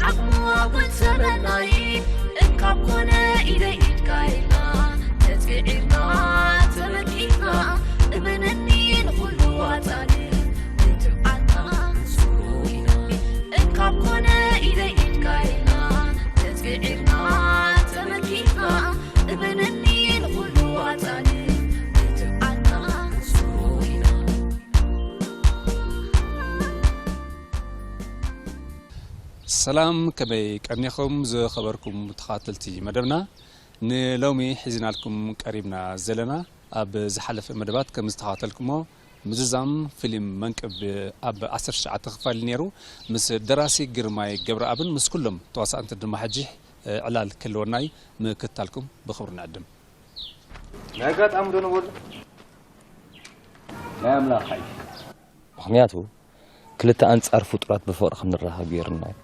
ዓቕሙ ኣጉልሰበናይ እንካብ ኮነ ኢደ ኢድካ ኢልና ተጽዒርና ተመኪና እመነኒ ንኹሉ ዋጻኒ ንትብዓትና ንሱ ኢና እንካብ ኮነ ኢደ ኢድካ ኢልና ተጽዒርና ተመኪና እመነኒ ንኹሉ ዋጻኒ ንትብዓትና ንሱ ኢና። ሰላም፣ ከመይ ቀኒኹም ዝኸበርኩም ተኻተልቲ መደብና? ንሎሚ ሒዝናልኩም ቀሪብና ዘለና፣ ኣብ ዝሓለፈ መደባት ከም ዝተኻተልኩሞ ምዝዛም ፊልም መንቅብ ኣብ ዓሰርተ ትሽዓተ ክፋል ነይሩ። ምስ ደራሲ ግርማይ ገብረኣብን ምስ ኩሎም ተዋሳእንቲ ድማ ሕጂ ዕላል ክህልወና እዩ። ምክትታልኩም ብኽብሪ ንዕድም። ናይ ኣጋጣሚ ዶ ንበሎ ናይ ኣምላኽ ሓይሊ። ምኽንያቱ ክልተ ኣንጻር ፍጡራት ብፍቕሪ ከም ንራኸብ ገይሩና እዩ።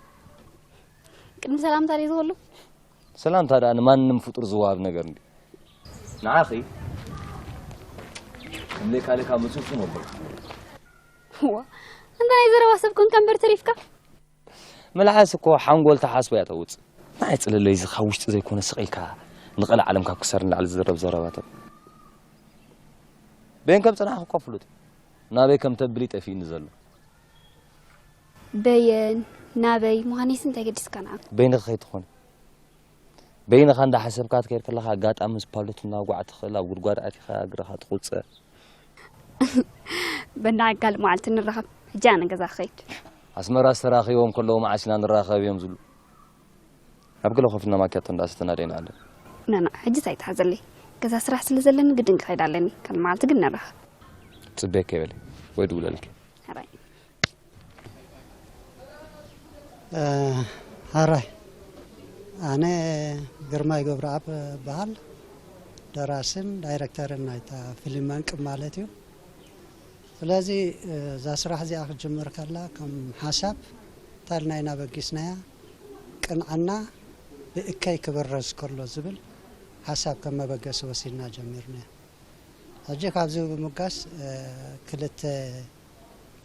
ቅድሚ ሰላምታ ድዩ ዝህሉ? ሰላምታ ደኣ ንማንም ፍጡር ዝወሃብ ነገር እንዲ። ንዓኺ እምለይ ካልእ ካብ ምጽጹ ነበር ዋ እንታ ናይ ዘረባ ሰብ ኮንካ እምበር ተሪፍካ። መልሓስ እኮ ሓንጎል ተሓስቦ እያ ተውጽእ። ንዓይ ጽለለይ እዚ ካብ ውሽጢ ዘይኮነ ስቕ ኢልካ ንቐልዓለም ካብ ክሳድ ንላዕሊ ዝዝረብ ዘረባታት በየን ከም ጸናሕኩ እኳ ፍሉጥ እዩ። ናበይ ከም ተብሊ ጠፊእኒ ዘሎ። በየን ናበይ ምዃነይስ እንታይ ገዲስካ ንዓኻ? በይንኻ ከይትኾኒ። በይንኻ እንዳሓሰብካ ክትከይድ ከለኻ ኣጋጣሚ ምስ ፓይሎት እናጓዕ ትኽእል ኣብ ጉድጓድ ኣቲኻ እግርኻ ትቑጸር። በና ካልእ መዓልቲ ንራኸብ። ሕጂ ኣነ ገዛ ክኸይድ። ኣስመራ ዝተራኸብዎም ከለዉ መዓስ ኢና ንራኸብ እዮም ዝብሉ። ኣብ ገለ ኮፍ ኢልና ማክያቶ እንዳሰተና ደይና ኣሎ። ናና ሕጂስ ኣይትሓዘለይ። ገዛ ስራሕ ስለ ዘለኒ ግድን ክኸይድ ኣለኒ። ካልእ መዓልቲ ግን ንራኸብ። ጽበየኪ በሊ ወይ ድውለልኪ። ሕራይ። ሕራይ ኣነ ግርማይ ገብረኣብ እበሃል። ደራስን ዳይረክተርን ናይታ ፊልም መንቅብ ማለት እዩ። ስለዚ እዛ ስራሕ እዚኣ ክትጅምር ከላ ከም ሓሳብ እንታይ ኢልና ኢና በጊስናያ? ቅንዕና ብእከይ ክብረዝ ከሎ ዝብል ሓሳብ ከም መበገሲ ወሲድና ጀሚርናያ። ሕጂ ካብዚ ብምብጋስ ክልተ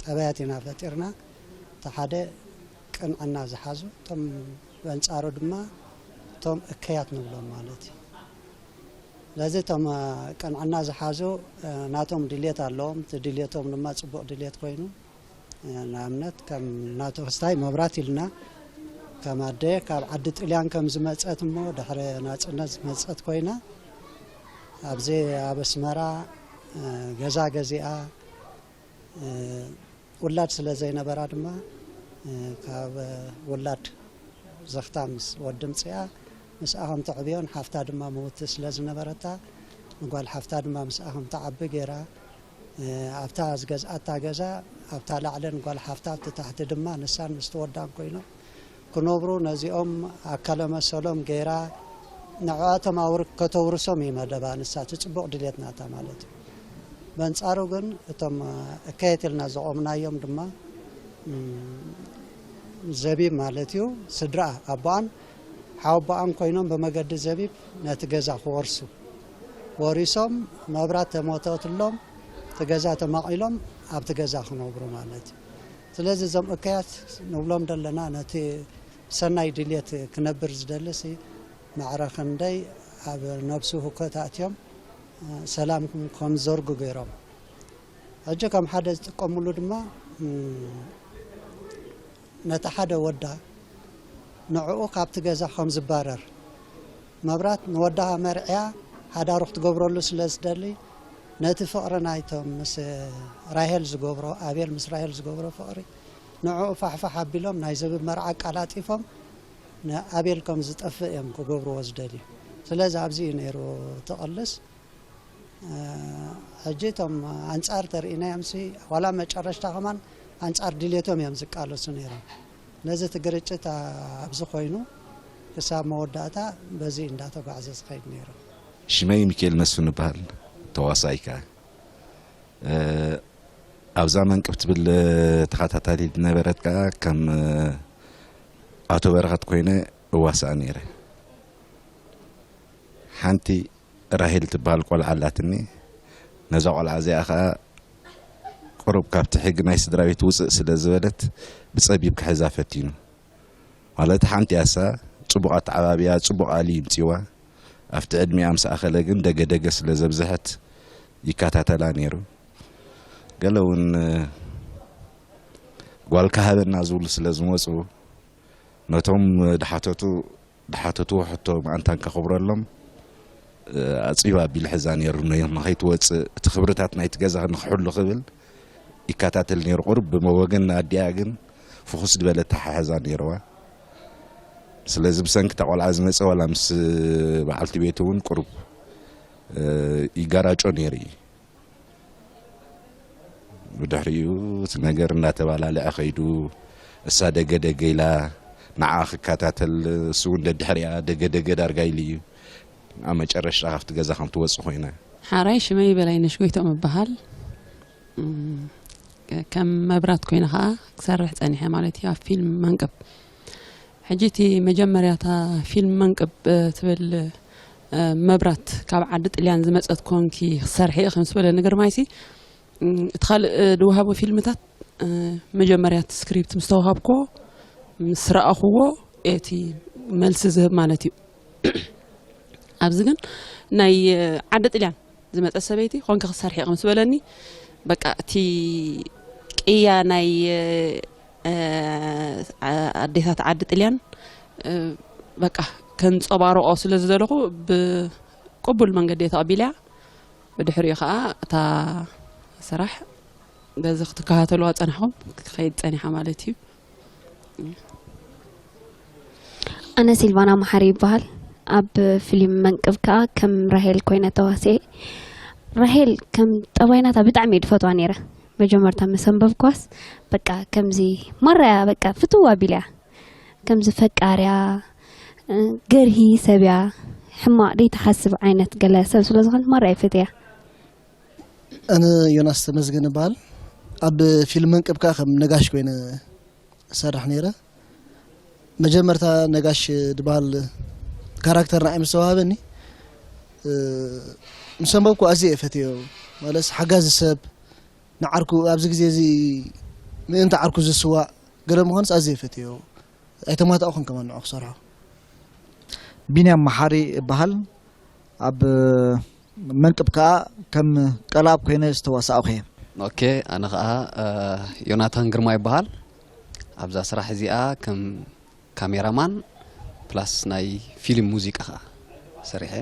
ጠባያት ኢና ፈጢርና። እቲ ሓደ ቅንዕና ዝሓዙ እቶም በንጻሩ ድማ እቶም እከያት ንብሎም ማለት እዩ። ስለዚ እቶም ቅንዕና ዝሓዙ ናቶም ድልየት ኣለዎም። እቲ ድልየቶም ድማ ጽቡቕ ድልየት ኮይኑ ንኣብነት ከም እናተወስታይ መብራት ኢልና ከም ኣደ ካብ ዓዲ ጥልያን ከም ዝመፀት እሞ ድሕሪ ናፅነት ዝመፀት ኮይና ኣብዚ ኣብ ኣስመራ ገዛ ገዚኣ ውላድ ስለ ዘይነበራ ድማ ካብ ውላድ ዘኽታ ምስ ወዲ ምፅኣ ምስኣ ከም ተዕብዮን ሓፍታ ድማ ምውቲ ስለ ዝነበረታ ንጓል ሓፍታ ድማ ምስኣ ከም ተዓቢ ገይራ ኣብታ ዝገዝኣታ ገዛ ኣብታ ላዕልን ጓል ሓፍታ ኣብቲ ታሕቲ ድማ ንሳን ምስቲ ወዳን ኮይኖም ክነብሩ ነዚኦም ኣካለ መሰሎም ገይራ ንዕኣቶም ኣውር ከተውርሶም እዩ መደባ ንሳ እቲ ፅቡቕ ድሌት ናታ ማለት እዩ በንፃሩ ግን እቶም እከየት ኢልና ዘቆምናዮም ድማ ዘቢብ ማለት እዩ ስድራ ኣቦኣን ሓወቦኣን ኮይኖም ብመገዲ ዘቢብ ነቲ ገዛ ክወርሱ ወሪሶም መብራት ተሞተትሎም እቲ ገዛ ተማቒሎም ኣብቲ ገዛ ክነብሩ ማለት እዩ። ስለዚ እዞም እከያት ንብሎም ዘለና ነቲ ሰናይ ድልየት ክነብር ዝደሊ ሲ ማዕረ ክንደይ ኣብ ነብሱ ህውከት ኣእትዮም ሰላም ከም ዘርጉ ገይሮም ሕጂ ከም ሓደ ዝጥቀምሉ ድማ ነቲ ሓደ ወዳ ንዕኡ ካብቲ ገዛ ከም ዝባረር መብራት ንወዳ መርዕያ ሓዳሩ ክትገብረሉ ስለ ዝደሊ ነቲ ፍቕሪ ናይቶም ምስ ራሄል ዝገብሮ ኣቤል ምስ ራሄል ዝገብሮ ፍቕሪ ንዕኡ ፋሕፋሕ ኣቢሎም ናይ ዘብብ መርዓ ኣቃላጢፎም ንኣቤል ከም ዝጠፍእ እዮም ክገብርዎ ዝደልዩ ስለዚ ኣብዚ እዩ ነይሩ ትቕልስ ሕጂ እቶም ኣንፃር ተርእናዮም ሲ ዋላ መጨረሽታ ከማን ኣንፃር ድልየቶም እዮም ዝቃለሱ ነይሮም ነዚ እቲ ግርጭት ኣብዚ ኮይኑ ክሳብ መወዳእታ በዚ እንዳተጓዕዘ ዝኸይድ ነይሩ። ሽመይ ሚካኤል መስፍን እበሃል። ተዋሳኣይ ከኣ ኣብዛ መንቅብ ትብል ተኸታታሊት ዝነበረት ከኣ ከም ኣቶ በረኸት ኮይነ እዋሳኣ ነይረ። ሓንቲ ራሄል ትበሃል ቆልዓ ኣላትኒ። ነዛ ቆልዓ እዚኣ ከኣ ቁሩብ ካብቲ ሕጊ ናይ ስድራ ቤት ውፅእ ስለ ዝበለት ብፀቢብ ክሕዛ ፈቲኑ። ማለት ሓንቲ ያሳ ጽቡቕ ኣተዓባብያ፣ ጽቡቕ ኣሊ ይምጽዋ። ኣብቲ ዕድሚኣ ምስ ኣኸለ ግን ደገ ደገ ስለ ዘብዝሐት ይከታተላ ነይሩ። ገለ እውን ጓል ካሃበና ዝብሉ ስለ ዝመጹ ነቶም ድሓተቱ ድሓተትዎ ሕቶ መኣንታን ከኽብረሎም ኣጽቢብ ኣቢሉ ሕዛ ነይሩ። ንኸይትወጽእ እቲ ክብርታት ናይቲ ገዛ ንክሕሉ ክብል ይከታተል ነይሩ። ቁሩብ ብመወገን ኣዲኣ ግን ፍኹስ ዝበለ ኣተሓሕዛ ነይርዋ። ስለዚ ብሰንኪ እታ ቆልዓ ዝመጸ ዋላ ምስ በዓልቲ ቤቱ እውን ቁሩብ ይጋራጮ ነይሩ እዩ። ብድሕሪኡ እቲ ነገር እንዳተባላልዐ ከይዱ እሳ ደገ ደገ ኢላ ንዓ ክከታተል እሱ እውን ደድሕሪኣ ደገ ደገ ዳርጋ ኢሉ እዩ ኣብ መጨረሽታ ካብቲ ገዛ ከም ትወፅእ ኮይና። ሓራይ ሽመይ በላይነሽ ጎይትኦም እበሃል። እም፣ ከም መብራት ኮይነ ከዓ ክሰርሕ ፀኒሐ ማለት እዩ ኣብ ፊልም መንቅብ። ሕጂ እቲ መጀመርያ እታ ፊልም መንቅብ ትብል መብራት ካብ ዓዲ ጥልያን ዝመፀት ኮንኪ ክሰርሒ ኢኺ ምስ በለኒ ግርማይሲ፣ እቲ ካልእ ዝወሃቦ ፊልምታት መጀመርያ እቲ ስክሪፕት ምስ ተዋሃብክዎ ምስ ረኣኽዎ እቲ መልሲ ዝህብ ማለት እዩ። ኣብዚ ግን ናይ ዓዲ ጥልያን ዝመፀት ሰበይቲ ኮንኪ ክሰርሒ ኢኺ ምስ በለኒ፣ በቃ እቲ ቅያ ናይ ኣዴታት ዓዲ ጥልያን በቃ ከንፀባርቆ ስለ ዝደለኹ ብቅቡል መንገዲ እየ ተቐቢለያ። ብድሕሪኡ ከዓ እታ ስራሕ በዚ ክትከታተልዋ ፀናሕኩም ክትከይድ ፀኒሓ ማለት እዩ። ኣነ ሲልቫና መሓሪ ይበሃል። ኣብ ፊልም መንቅብ ከዓ ከም ራሄል ኮይነ ተዋስኤ። ራሄል ከም ጠባይ ናታ ብጣዕሚ እየ ድፈትዋ ነይረ። መጀመርታ ምስ ኣንበብኳስ በቃ ከምዚ ማራያ በቃ ፍትው ኣቢለያ። ከምዚ ፈቃርያ ገርሂ ሰብያ ሕማቕ ደይትሓስብ ዓይነት ገለ ሰብ ስለ ዝኾነት ማራ እየ ፈትያ። ኣነ ዮናስ ተመስገን እበሃል። ኣብ ፊልም መንቅብ ከዓ ከም ነጋሽ ኮይነ እሰርሕ ነይረ። መጀመርታ ነጋሽ ዝበሃል ካራክተር ንዓይ ምስ ተዋህበኒ ምስ ኣንበብኩ ኣዝየ እየ ፈትዮ። ማለት ሓጋዚ ሰብ ንዓርኩ ኣብዚ ግዜ እዚ ምእንቲ ዓርኩ ዝስዋእ ገለ ምዃንስ ኣዝየ እየ ፈትዮ። ኣይተማታእኹን ከማን ንዑ ክሰርሖ። ቢንያም መሓሪ እበሃል። ኣብ መንቅብ ከኣ ከም ቀልኣብ ኮይነ ዝተዋሳእኹ እየ። ኦኬ፣ ኣነ ከኣ ዮናታን ግርማ ይበሃል። ኣብዛ ስራሕ እዚኣ ከም ካሜራማን ፕላስ ናይ ፊልም ሙዚቃ ከኣ ሰሪሐ።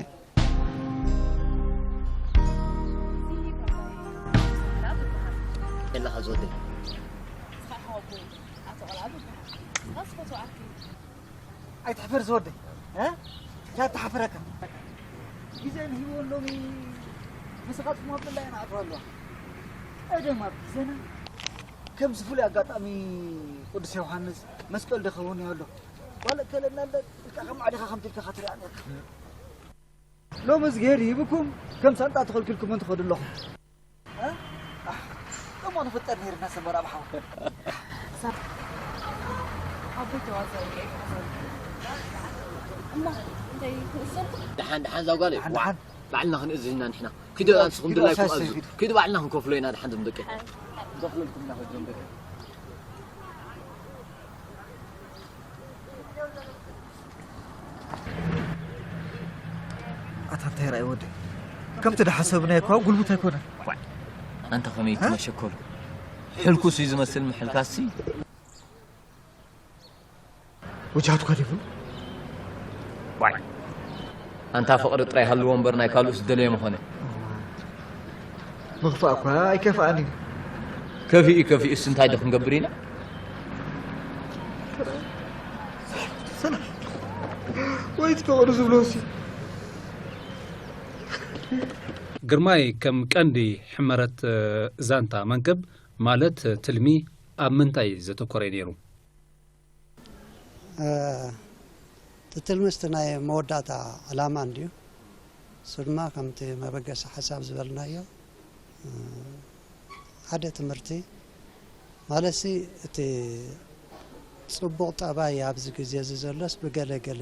ኣይትሕፈር ዝወደይ፣ እንታይ ተሓፈረካ? ግዜ ንህይወን ሎሚ ምስኻ ጽሙዋ ብላይና ኣትዋ ኣለዋ። ቀደም ኣብ ግዜና ከምዚ ፍሉይ ኣጋጣሚ ቅዱስ ዮሃንስ መስቀል ዶ ክኸውን ኣሎ ዋላ እከለና ኣሎ ኢልካ ከም ኣዕሊኻ ከምቲ ኢልካ ትሪኣ ነርካ። ሎሚ እዝግሄር ይህብኩም ከም ሳንጣ ተኸልኪልኩም ትኸዱ ኣለኹም። እሞ ንፍጠር ነይርና ሰመራ ብሓው። ኣቦይ ተዋሳኢ እየ። እማ እንታይ ክእሰልኩ? ደሓን ደሓን እዛ ጓለይ። ደሓን ደሓን። ባዕልና ክንእዝዝ ኢና ንሕና። ኪዱ ንስኹም ድላይኩም ኣዝዙ። ኪዱ ባዕልና ክንከፍሎ ኢና ደሓን ዞም ደቂ። ክንከፍለልኩም ኢና ዞም ደቂ። ኣታ እንታይ ራእይ ወደይ? ከምቲ ድሓሰብናዮ እኳ ጉልቡት ኣይኮነን። ዋይ ኣንታ ከመይ እቲ መሸከሉ ሕልኩስ እዩ ዝመስል ምሕልካሲ። ወጃሃትኳ ዲኹም? ዋይ ኣንታ ፍቕሪ ጥራይ ሃልዎ እምበር ናይ ካልኡስ ዝደለዮ ምኾነ። ምኽፋእ እኳ ኣይከፍኣን እዩ። ከፊኡ ከፊኡስ እንታይ ዶ ክንገብር ኢና? ሰላም ወይ እቲ ፍቕሪ ዝብሎ ሲ ግርማይ ከም ቀንዲ ሕመረት ዛንታ መንቅብ ማለት ትልሚ ኣብ ምንታይ ዘተኮረ ነይሩ? እቲ ትልሚ እስቲ ናይ መወዳእታ ዕላማ እንድዩ። እሱ ድማ ከምቲ መበገሲ ሓሳብ ዝበልናዮ ሓደ ትምህርቲ ማለትሲ እቲ ፅቡቕ ጠባይ ኣብዚ ግዜ እዚ ዘሎስ ብገለ ገለ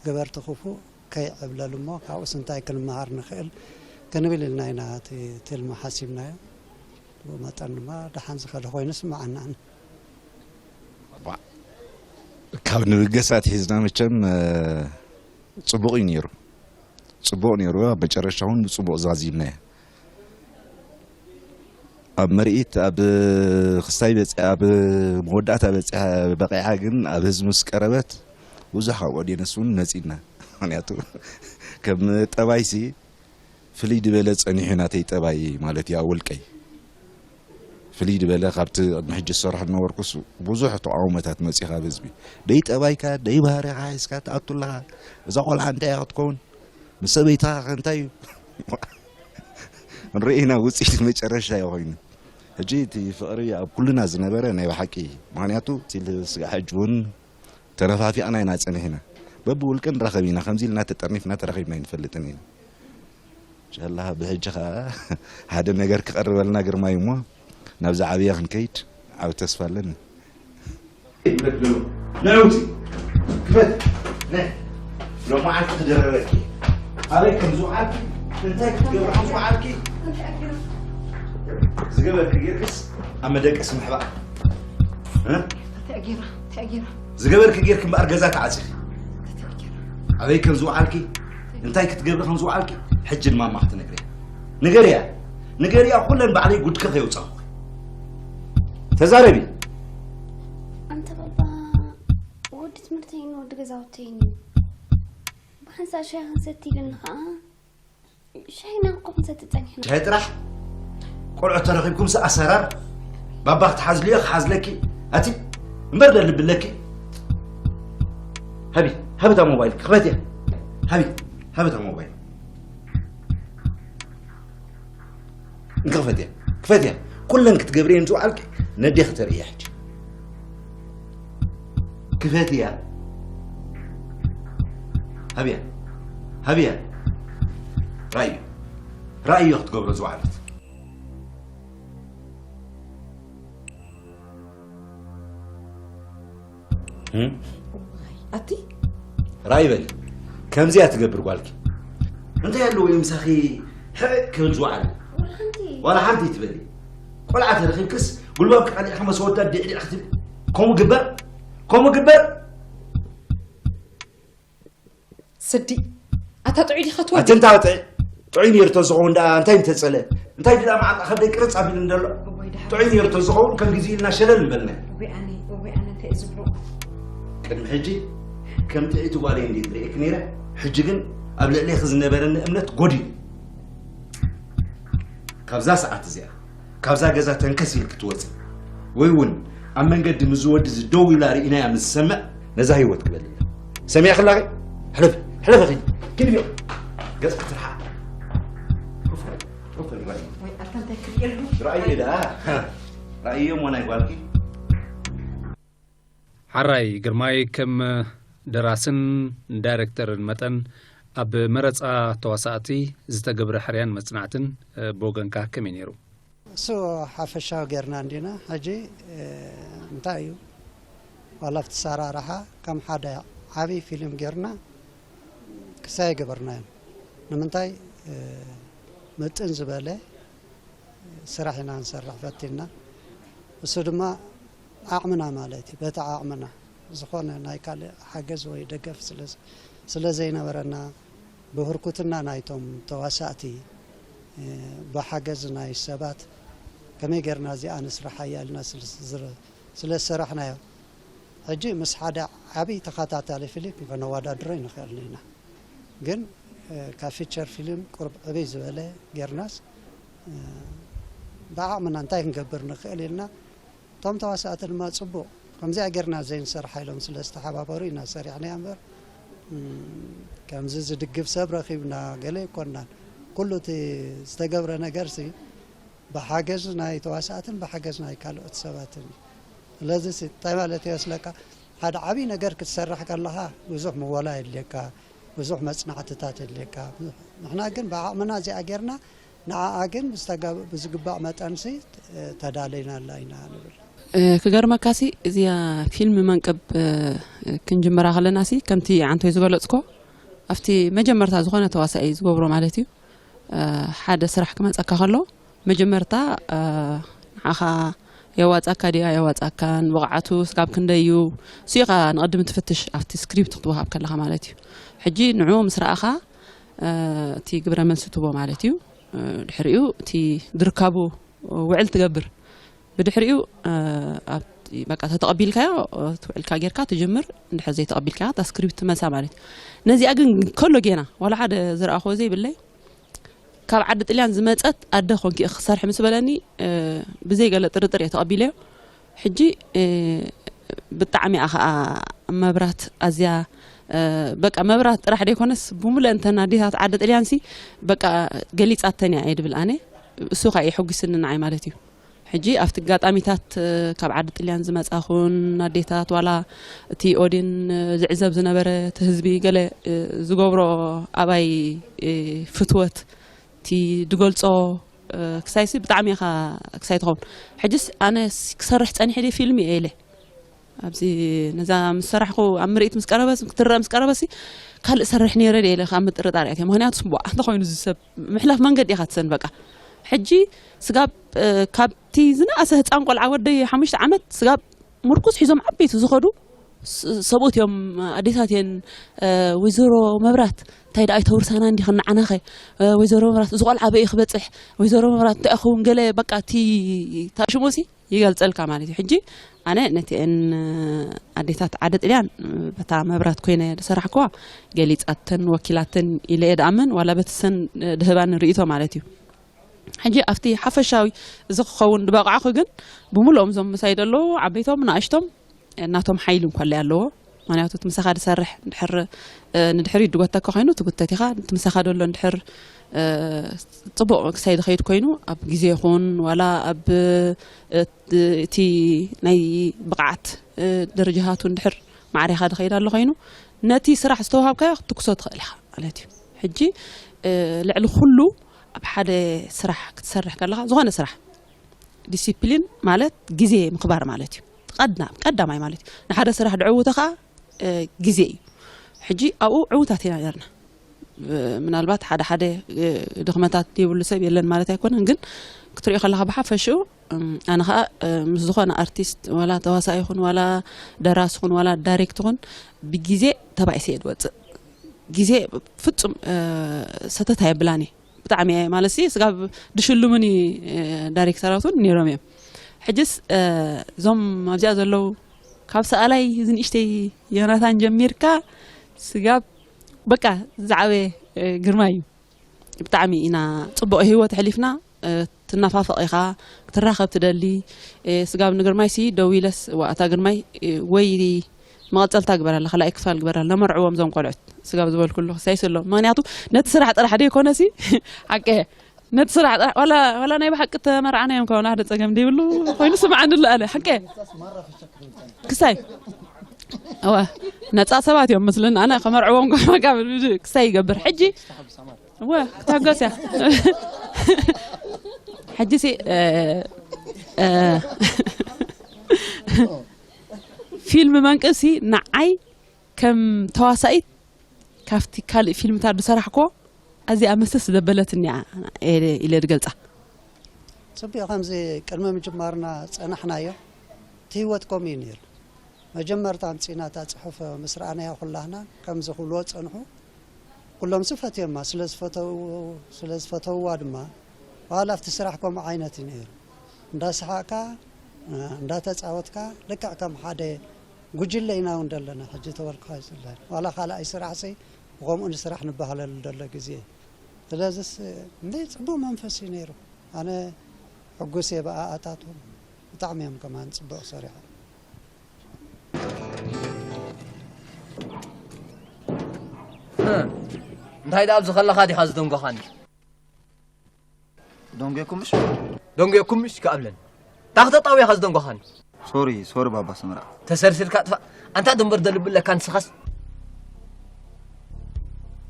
ገበርቲ ክፉእ ከይዕብለሉ እሞ ካብኡስ እንታይ ክንመሃር ንኽእል ክንብል ኢልና ኢና እቲ ትልሚ ሓሲብናዮ። ብኡ መጠን ድማ ደሓን ዝኸደ ኮይኑ ይስምዓና። ካብ ንብገስ ኣትሒዝና መቸም፣ እ፣ ጽቡቕ እዩ ነይሩ። ጽቡቕ ነይሩ። ኣብ መጨረሻ እውን ብጽቡቕ ዛዚምናዮ። ኣብ ምርኢት፣ ኣብ ክስታይ በጺ-፣ ኣብ መወዳእታ በጺሓ፣ በቂዓ፣ ግን ኣብ ህዝቢ ምስ ቀረበት ብዙሕ ካብ ኦድየንስ እውን መጺና። ምኽንያቱ ከም ጠባይሲ ፍልይ ዝበለ ጸኒሑ ናተይ ጠባይ ማለት እዩ። ኣብ ውልቀይ ፍልይ ዝበለ ካብቲ ቅድሚ ሕጂ ዝሰርሖ ዝነበርኩስ ብዙሕ ተቃውሞታት መጺኡ ካብ ህዝቢ። ደይ ጠባይካ፣ ደይ ባህሪኻ ሒዝካ ትኣቱ ኣለኻ። እዛ ቆልዓ እንታይ እያ ክትከውን? ምስ ሰበይትኻ ከ እንታይ እዩ? ንርኢ ኢና ውጽኢት መጨረሻ እዩ ኮይኑ። ሕጂ እቲ ፍቕሪ ኣብ ኩልና ዝነበረ ናይ ብሓቂ፣ ምኽንያቱ እቲ ስጋዕ ሕጂ እውን ተነፋፊቕና ኢና ጸኒሕና። በብውልቂ ንራኸብ ኢና፣ ከምዚ ኢልና ተጠርኒፍና ተራኺብና ኣይንፈልጥን ኢና። ኢንሻላህ ብሕጂ ኸዓ ሓደ ነገር ክቐርበልና ግርማይ እሞ ናብዚ ዓብየ ክንከይድ ዓብ ተስፋ ኣለኒ። ናይ ውፂ ክፈት፣ ናይ ሎማዓንቲ ክደረበኪ፣ ኣበይ ከም ዝውዓልኪ፣ እንታይ ክትገብሪ ከም ዝውዓልኪ፣ ዝገበርኪ ጌርክስ ኣብ መደቀሲ ምሕባእ፣ እ? እንታይ ጌራ? እንታይ ጌራ? ዝገበርኪ ጌርኪ እምበኣር ገዛ ተዓፂኺ። እንታይ ጌራ? ኣበይ ከም ዝውዓልኪ፣ እንታይ ክትገብሪ ከም ዝውዓልኪ፣ ሕጂ ንማማ ክትነግርያ። ንገርያ፣ ንገርያ ኩለን ባዕለይ ጉድኪ ከየውፃኹኺ። ተዛረቢ። ኣንተ ባባ፣ ወዲ ትምህርተይን ወዲ ገዛውተይን እዩ። ብሓንሳእ ሻሂ ክንሰቲ ኢልና ኸዓ ሻሂና እኮ ክንሰቲ ጸኒሕና። ሻሂ ጥራሕ? ቆልዑ ተረኺብኩምስ ኣሰራር ባባ ክትሓዝልዮ ክሓዝለኪ። ኣቲ እምበር ደልብለኪ። ሃቢ፣ ሃቢ እታ ሞባይል ክፈትያ። ሃቢ፣ ሃቢ እታ ሞባይል። እንካ ክፈትያ፣ ክፈትያ። ኩለን ክትገብርየን ዝውዓልኪ ነዴኺ ተርእያ ሕጂ። ክፈትያ። ሃብያ፣ ሃብያ። ራእዩ፣ ራእዩ ክትገብሮ ዝውዓለት። እም? ኣቲ ራእይ በሊ። ከምዚኣ ትገብር ጓልኪ። እንታይ ኣለዎ እዩ ምሳኺ ሕዕ ክብል ዝወዓለ? ዋላ ሓንቲ። ዋላ ሓንቲ ትበሊ። ቆልዓ ተረኺብክስ ጉልባብኪ ቀሊዕኪ መስ ወዳ ዲዕዲዕ ክትብል። ከምኡ ግበር? ከምኡ ግበር? ስዲ፣ ኣታ ጥዑይ ዲኻ ትወዲ? ኣቲ እንታ ጥዑይ፣ ጥዑይ ነይሩ ተዝኸውን ደኣ እንታይ ምተጸለ? እንታይ ድኣ መዓልታ ከብደይ ቅርጽ ኣቢሉ እንደሎ? እወይ፣ ደሓን። ጥዑይ ነይሩ ተዝኸውን ከም ግዜ ኢልና ሸለል ምበልና። እወይ ኣነ፣ እወይ ኣነ፣ እንታይ እዩ ዝብሎ? ቅድሚ ሕጂ ከም ጥዕይቲ ጓለይ እንዲ ዝርእየኪ ነይረ፣ ሕጂ ግን ኣብ ልዕሌኺ ዝነበረኒ እምነት ጎዲሉ። ካብዛ ሰዓት እዚኣ፣ ካብዛ ገዛ ተንከስ ኢልኪ ትወጺ፣ ወይ እውን ኣብ መንገዲ ምስ ዝወዲ እዚ ደው ኢላ ርኢናያ ምስ ዝሰምዕ፣ ነዛ ህይወት ክበልላ። ሰሚዕኪ ኣለኺ? ሕለፊ፣ ሕለፊ ኺዲ። ኪዲ ቢቕ። ገጽኪ ትርሓቕ። ሩፍ በሊ፣ ሩፍ በሊ ጓለይ። ወይ ኣታ እንታይ ክርእየሉ? ራእየ ደኣ። ራእየ እሞ ናይ ጓልኪ። ሓራይ ግርማይ ከም ደራስን ዳይሬክተርን መጠን፣ ኣብ መረጻ ተዋሳእቲ ዝተገብረ ሕርያን መጽናዕትን፣ እ፣ ብወገንካ ከመይ ነይሩ? እሱ ሓፈሻዊ ጌርና እንዲና። ሕጂ፣ እ፣ እንታይ እዩ፣ ዋላ ኣብቲ ኣሰራርሓ ከም ሓደ ዓብዪ ፊልም ጌርና ክሳይ ገበርናዮ። ንምንታይ፣ እ፣ ምጥን ዝበለ ስራሕ ኢና ንሰርሕ ፈቲንና። እሱ ድማ ዓቕምና ማለት እዩ። በቲ ዓቕምና ዝኾነ ናይ ካልእ ሓገዝ ወይ ደገፍ ስለ፣ ስለ ዘይነበረና፣ ብህርኩትና ናይቶም ተዋሳእቲ፣ እ፣ ብሓገዝ ናይ ሰባት ከመይ ጌርና እዚኣ ንስርሓያ ኢልና ስለ፣ ስለ ዝሰራሕናዮ፣ ሕጂ ምስ ሓደ ዓብዪ ተኸታታሊ ፊልም ከነወዳድሮ ኣይንኽእልን ኢና። ግን፣ እ፣ ካብ ፊቸር ፊልም ቁሩብ ዕብይ ዝበለ ጌርናስ፣ እ፣ ብዓቕምና እንታይ ክንገብር ንኽእል ኢልና፣ እቶም ተዋሳእቲ ድማ ጽቡቕ ከምዚኣ ጌርና ዘይንሰርሓ ኢሎም ስለ ዝተሓባበሩ ኢና ሰሪሕናያ እምበር፣ እም፣ ከምዚ ዝድግፍ ሰብ ረኺብና ገለ ኣይኮንናን። ኩሉ እቲ ዝተገብረ ነገርሲ ብሓገዝ ናይ ተዋሳእትን ብሓገዝ ናይ ካልኦት ሰባትን እዩ። ስለዚ ሲ እንታይ ማለት እዩ መስለካ፣ ሓደ ዓብዪ ነገር ክትሰርሕ ከለኻ ብዙሕ ምወላ የድልየካ፣ ብዙሕ መጽናዕትታት የድልየካ። ንሕና ግን ብዓቕምና እዚኣ ጌርና፣ ንዓኣ ግን ብዝተጋ-፣ ብዝግባእ መጠንሲ ተዳለይናላ ኢና ንብል። እ፣ ክገርመካሲ እዚኣ ፊልም መንቅብ፣ እ፣ ክንጅምራ ከለናሲ ከምቲ ዓንቶይ ዝገለጽኮ ኣብቲ መጀመርታ ዝኾነ ተዋሳኢ ዝገብሮ ማለት እዩ፣ እ፣ ሓደ ስራሕ ክመጸካ ከሎ መጀመርታ፣ እ፣ ንዓኻ የዋጻካ ድያ የዋጻካን ብቕዓቱ ስጋብ ክንደይ እዩ? እሱ ኢኻ ንቕድሚ ትፍትሽ ኣብቲ ስክሪፕት ክትወሃብ ከለኻ ማለት እዩ። ሕጂ ንዑ ምስ ረኣኻ እቲ ግብረ መልሲ ትቦ ማለት እዩ። ድሕሪኡ እቲ ድርካቡ ውዕል ትገብር። ብድሕሪኡ በቃ ተተቐቢልካዮ እቲ ውዕልካ ጌርካ ትጅምር። እንድሕር ዘይተቐቢልካዮ እታ ስክሪፕት ትመልሳ ማለት እዩ። ነዚኣ ግን ከሎ ጌና ዋላ ሓደ ዝረኣኽዎ ዘይብለይ ካብ ዓዲ ጥልያን ዝመጸት ኣደ ኮንኪ ኢኺ ክሰርሒ ምስ በለኒ ብዘይ ገለ ጥርጥር እየ ተቐቢለዮ። ሕጂ ብጣዕሚ እያ ከዓ መብራት ኣዝያ በቃ መብራት ጥራሕ ደይኮነስ ብምሉእ እንተን ኣዴታት ዓዲ ጥልያንሲ በቃ ገሊፃተን እያ እየ ድብል ኣነ። እሱ ከዓ የሐጉስኒ ንዓይ ማለት እዩ። ሕጂ ኣብቲ ኣጋጣሚታት ካብ ዓዲ ጥልያን ዝመፃኹን ኣዴታት ዋላ እቲ ኦዲን ዝዕዘብ ዝነበረ እቲ ህዝቢ ገለ ዝገብሮ ኣባይ ፍትወት እቲ ዝገልፆ ክሳይሲ ብጣዕሚ ኢኻ ክሳይ ትኸውን። ሕጅስ ኣነ ክሰርሕ ፀኒሐ ድየ ፊልም እየ ኢለ ኣብዚ ነዛ ምስ ሰራሕኩ ኣብ ምርኢት ምስ ቀረበ ክትረአ ምስ ቀረበሲ ካልእ ሰርሕ ነይረ ድየ ኢለ ካብ ምጥርጣር እያ ምክንያቱ ስቡዓ እንተኮይኑ እዚ ሰብ ምሕላፍ መንገዲ ኢኻ ትሰን በቃ። ሕጂ ስጋብ ካብቲ ዝነኣሰ ህፃን ቆልዓ ወደይ ሓሙሽተ ዓመት ስጋብ ምርኩስ ሒዞም ዓበይቲ ዝኸዱ ሰብኡት እዮም። ኣዴታት እየን። ወይዘሮ መብራት እንታይ ደኣ ኣይተውርሳና እንዲኽን ንዓናኸ? ወይዘሮ መብራት እዚ ቆልዓ በይ ክበፅሕ? ወይዘሮ መብራት እንታይ ክኸውን ገለ በቃ እቲ ታሽሞሲ ይገልፀልካ ማለት እዩ። ሕጂ ኣነ ነቲአን ኣዴታት ዓደ ጥልያን በታ መብራት ኮይነ ዝሰራሕኩዋ ገሊፃተን ወኪላተን ኢለ እየ ደኣምን ዋላ በትሰን ድህባን ርእቶ ማለት እዩ። ሕጂ ኣብቲ ሓፈሻዊ እዚ ክኸውን ዝበቕዓኹ ግን ብምልኦም እዞም ምሳይ ዘለዉ ዓበይቶም ንኣሽቶም እናቶም ሓይሊ እንኳ ኣለይ ኣለዎ። ምክንያቱ እቲ ምሳኻ ዝሰርሕ እንድሕር ንድሕሪ ድጎተካ ኮይኑ ትጉተት ኢኻ። እቲ ምሳኻ ዘሎ እንድሕር ፅቡቕ ክሳይ ዝኸይድ ኮይኑ ኣብ ግዜ ይኹን ዋላ ኣብ እቲ ናይ ብቕዓት ደረጃታቱ እንድሕር ማዕሪኻ ዝኸይድ ኣሎ ኮይኑ ነቲ ስራሕ ዝተዋሃብካዮ ክትትኩሶ ትኽእል ኢኻ ማለት እዩ። ሕጂ ልዕሊ ኩሉ ኣብ ሓደ ስራሕ ክትሰርሕ ከለኻ ዝኾነ ስራሕ ዲሲፕሊን ማለት ግዜ ምኽባር ማለት እዩ። ቀዳማይ ማለት እዩ። ንሓደ ስራሕ ድዕውተ ከዓ ግዜ እዩ። ሕጂ ኣብኡ ዕውታት ኢና ነርና። ምናልባት ሓደ ሓደ ድኽመታት ዘይብሉ ሰብ የለን ማለት ኣይኮነን፣ ግን ክትሪኦ ከለኻ ብሓፈሽኡ ኣነ ከዓ ምስ ዝኾነ ኣርቲስት ዋላ ተዋሳኢ ይኹን ዋላ ደራሲ ይኹን ዋላ ዳይሬክት ይኹን ብግዜ ተባኢሰ እየ ዝወፅእ። ግዜ ፍፁም ሰተት ኣየብላን እየ። ብጣዕሚ እየ ማለት ሲ ስጋብ ድሽልሙኒ ዳይሬክተራት እውን ነይሮም እዮም። ሕጅስ እዞም ኣብዚኣ ዘለዉ ካብ ሰኣላይ እዚ ንእሽተይ ዮናታን ጀሚርካ ስጋብ በቃ ዝዓበየ ግርማ እዩ። ብጣዕሚ ኢና ፅቡቕ ህይወት ኣሕሊፍና። ትናፋፈቕ ኢኻ ክትራኸብ ትደሊ። ስጋብ ንግርማይ ሲ ደው ኢለስ እዋ እታ ግርማይ ወይ መቐፀልታ ግበር ኣለ ካልኣይ ክፋል ግበር ኣለ ነመርዕዎም ዞም ቆልዑት ስጋብ ዝበልኩሉ ክሳይስ ኣሎ ምክንያቱ ነቲ ስራሕ ጥራሕ ደይኮነ ሲ ሓቀ ነቲ ስራሕ ጥራሕ ዋላ ዋላ ናይ ብሓቂ ተመርዓና እዮም ከሆነ ሓደ ፀገም ደይብሉ ኮይኑ ስምዓኒ ኣሎ ኣለ ሓቀ ክሳይ እዋ ነፃ ሰባት እዮም መስለኒ ኣነ ከመርዕዎም ክሳይ ይገብር ሕጂ እወ ክትሕገስ እያ ሕጂ ሲ ፊልም መንቅሲ ንዓይ ከም ተዋሳኢት ካብቲ ካልእ ፊልምታት ዝሰራሕኮ ኣዚኣ መሰስ ዘበለትኒ እያ ኢለ ዝገልፃ። ፅቡቕ ከምዚ ቅድሚ ምጅማርና ፀናሕናዮ እቲ ህይወት ከምኡ እዩ ነይሩ። መጀመርታ ኣምፂእና እታ ፅሑፍ ምስ ረኣናያ ኩላህና ከምዚ ክብልዎ ዝፀንሑ ኩሎም ዝፈትዮማ ስለ ዝፈተውዎ ስለ ዝፈተውዋ ድማ ዋላ ኣብቲ ስራሕ ከምኡ ዓይነት እዩ ነይሩ። እንዳሰሓቕካ እንዳተፃወትካ ልክዕ ከም ሓደ ጉጅለ ኢና እውን ዘለና ሕጂ ተበልኩኻ ይፅለ ዋላ ካልኣይ ስራሕ ሲ ብኸምኡ ንስራሕ ንባህለሉ ዘሎ ግዜ ስለዚስ እንደ ፅቡቅ መንፈስ እዩ ነይሩ ኣነ ሕጉስ እየ ብኣኣታቱ ብጣዕሚ እዮም ከማን ፅቡቅ ሰሪሖም እንታይ ደኣ ኣብዚ ከለኻ ዲኻ ዝደንጎኻኒ ደንጎኩም ምሽ ደንጎኩም ምሽ ከኣብለን እንታይ ክተጣውያ ኢኻ ዝደንጎኻኒ ሶሪ ሶሪ ባባ ስምራ ተሰርስርካ ጥፋእ ኣንታ ድንበር ደልብለካ ንስኻስ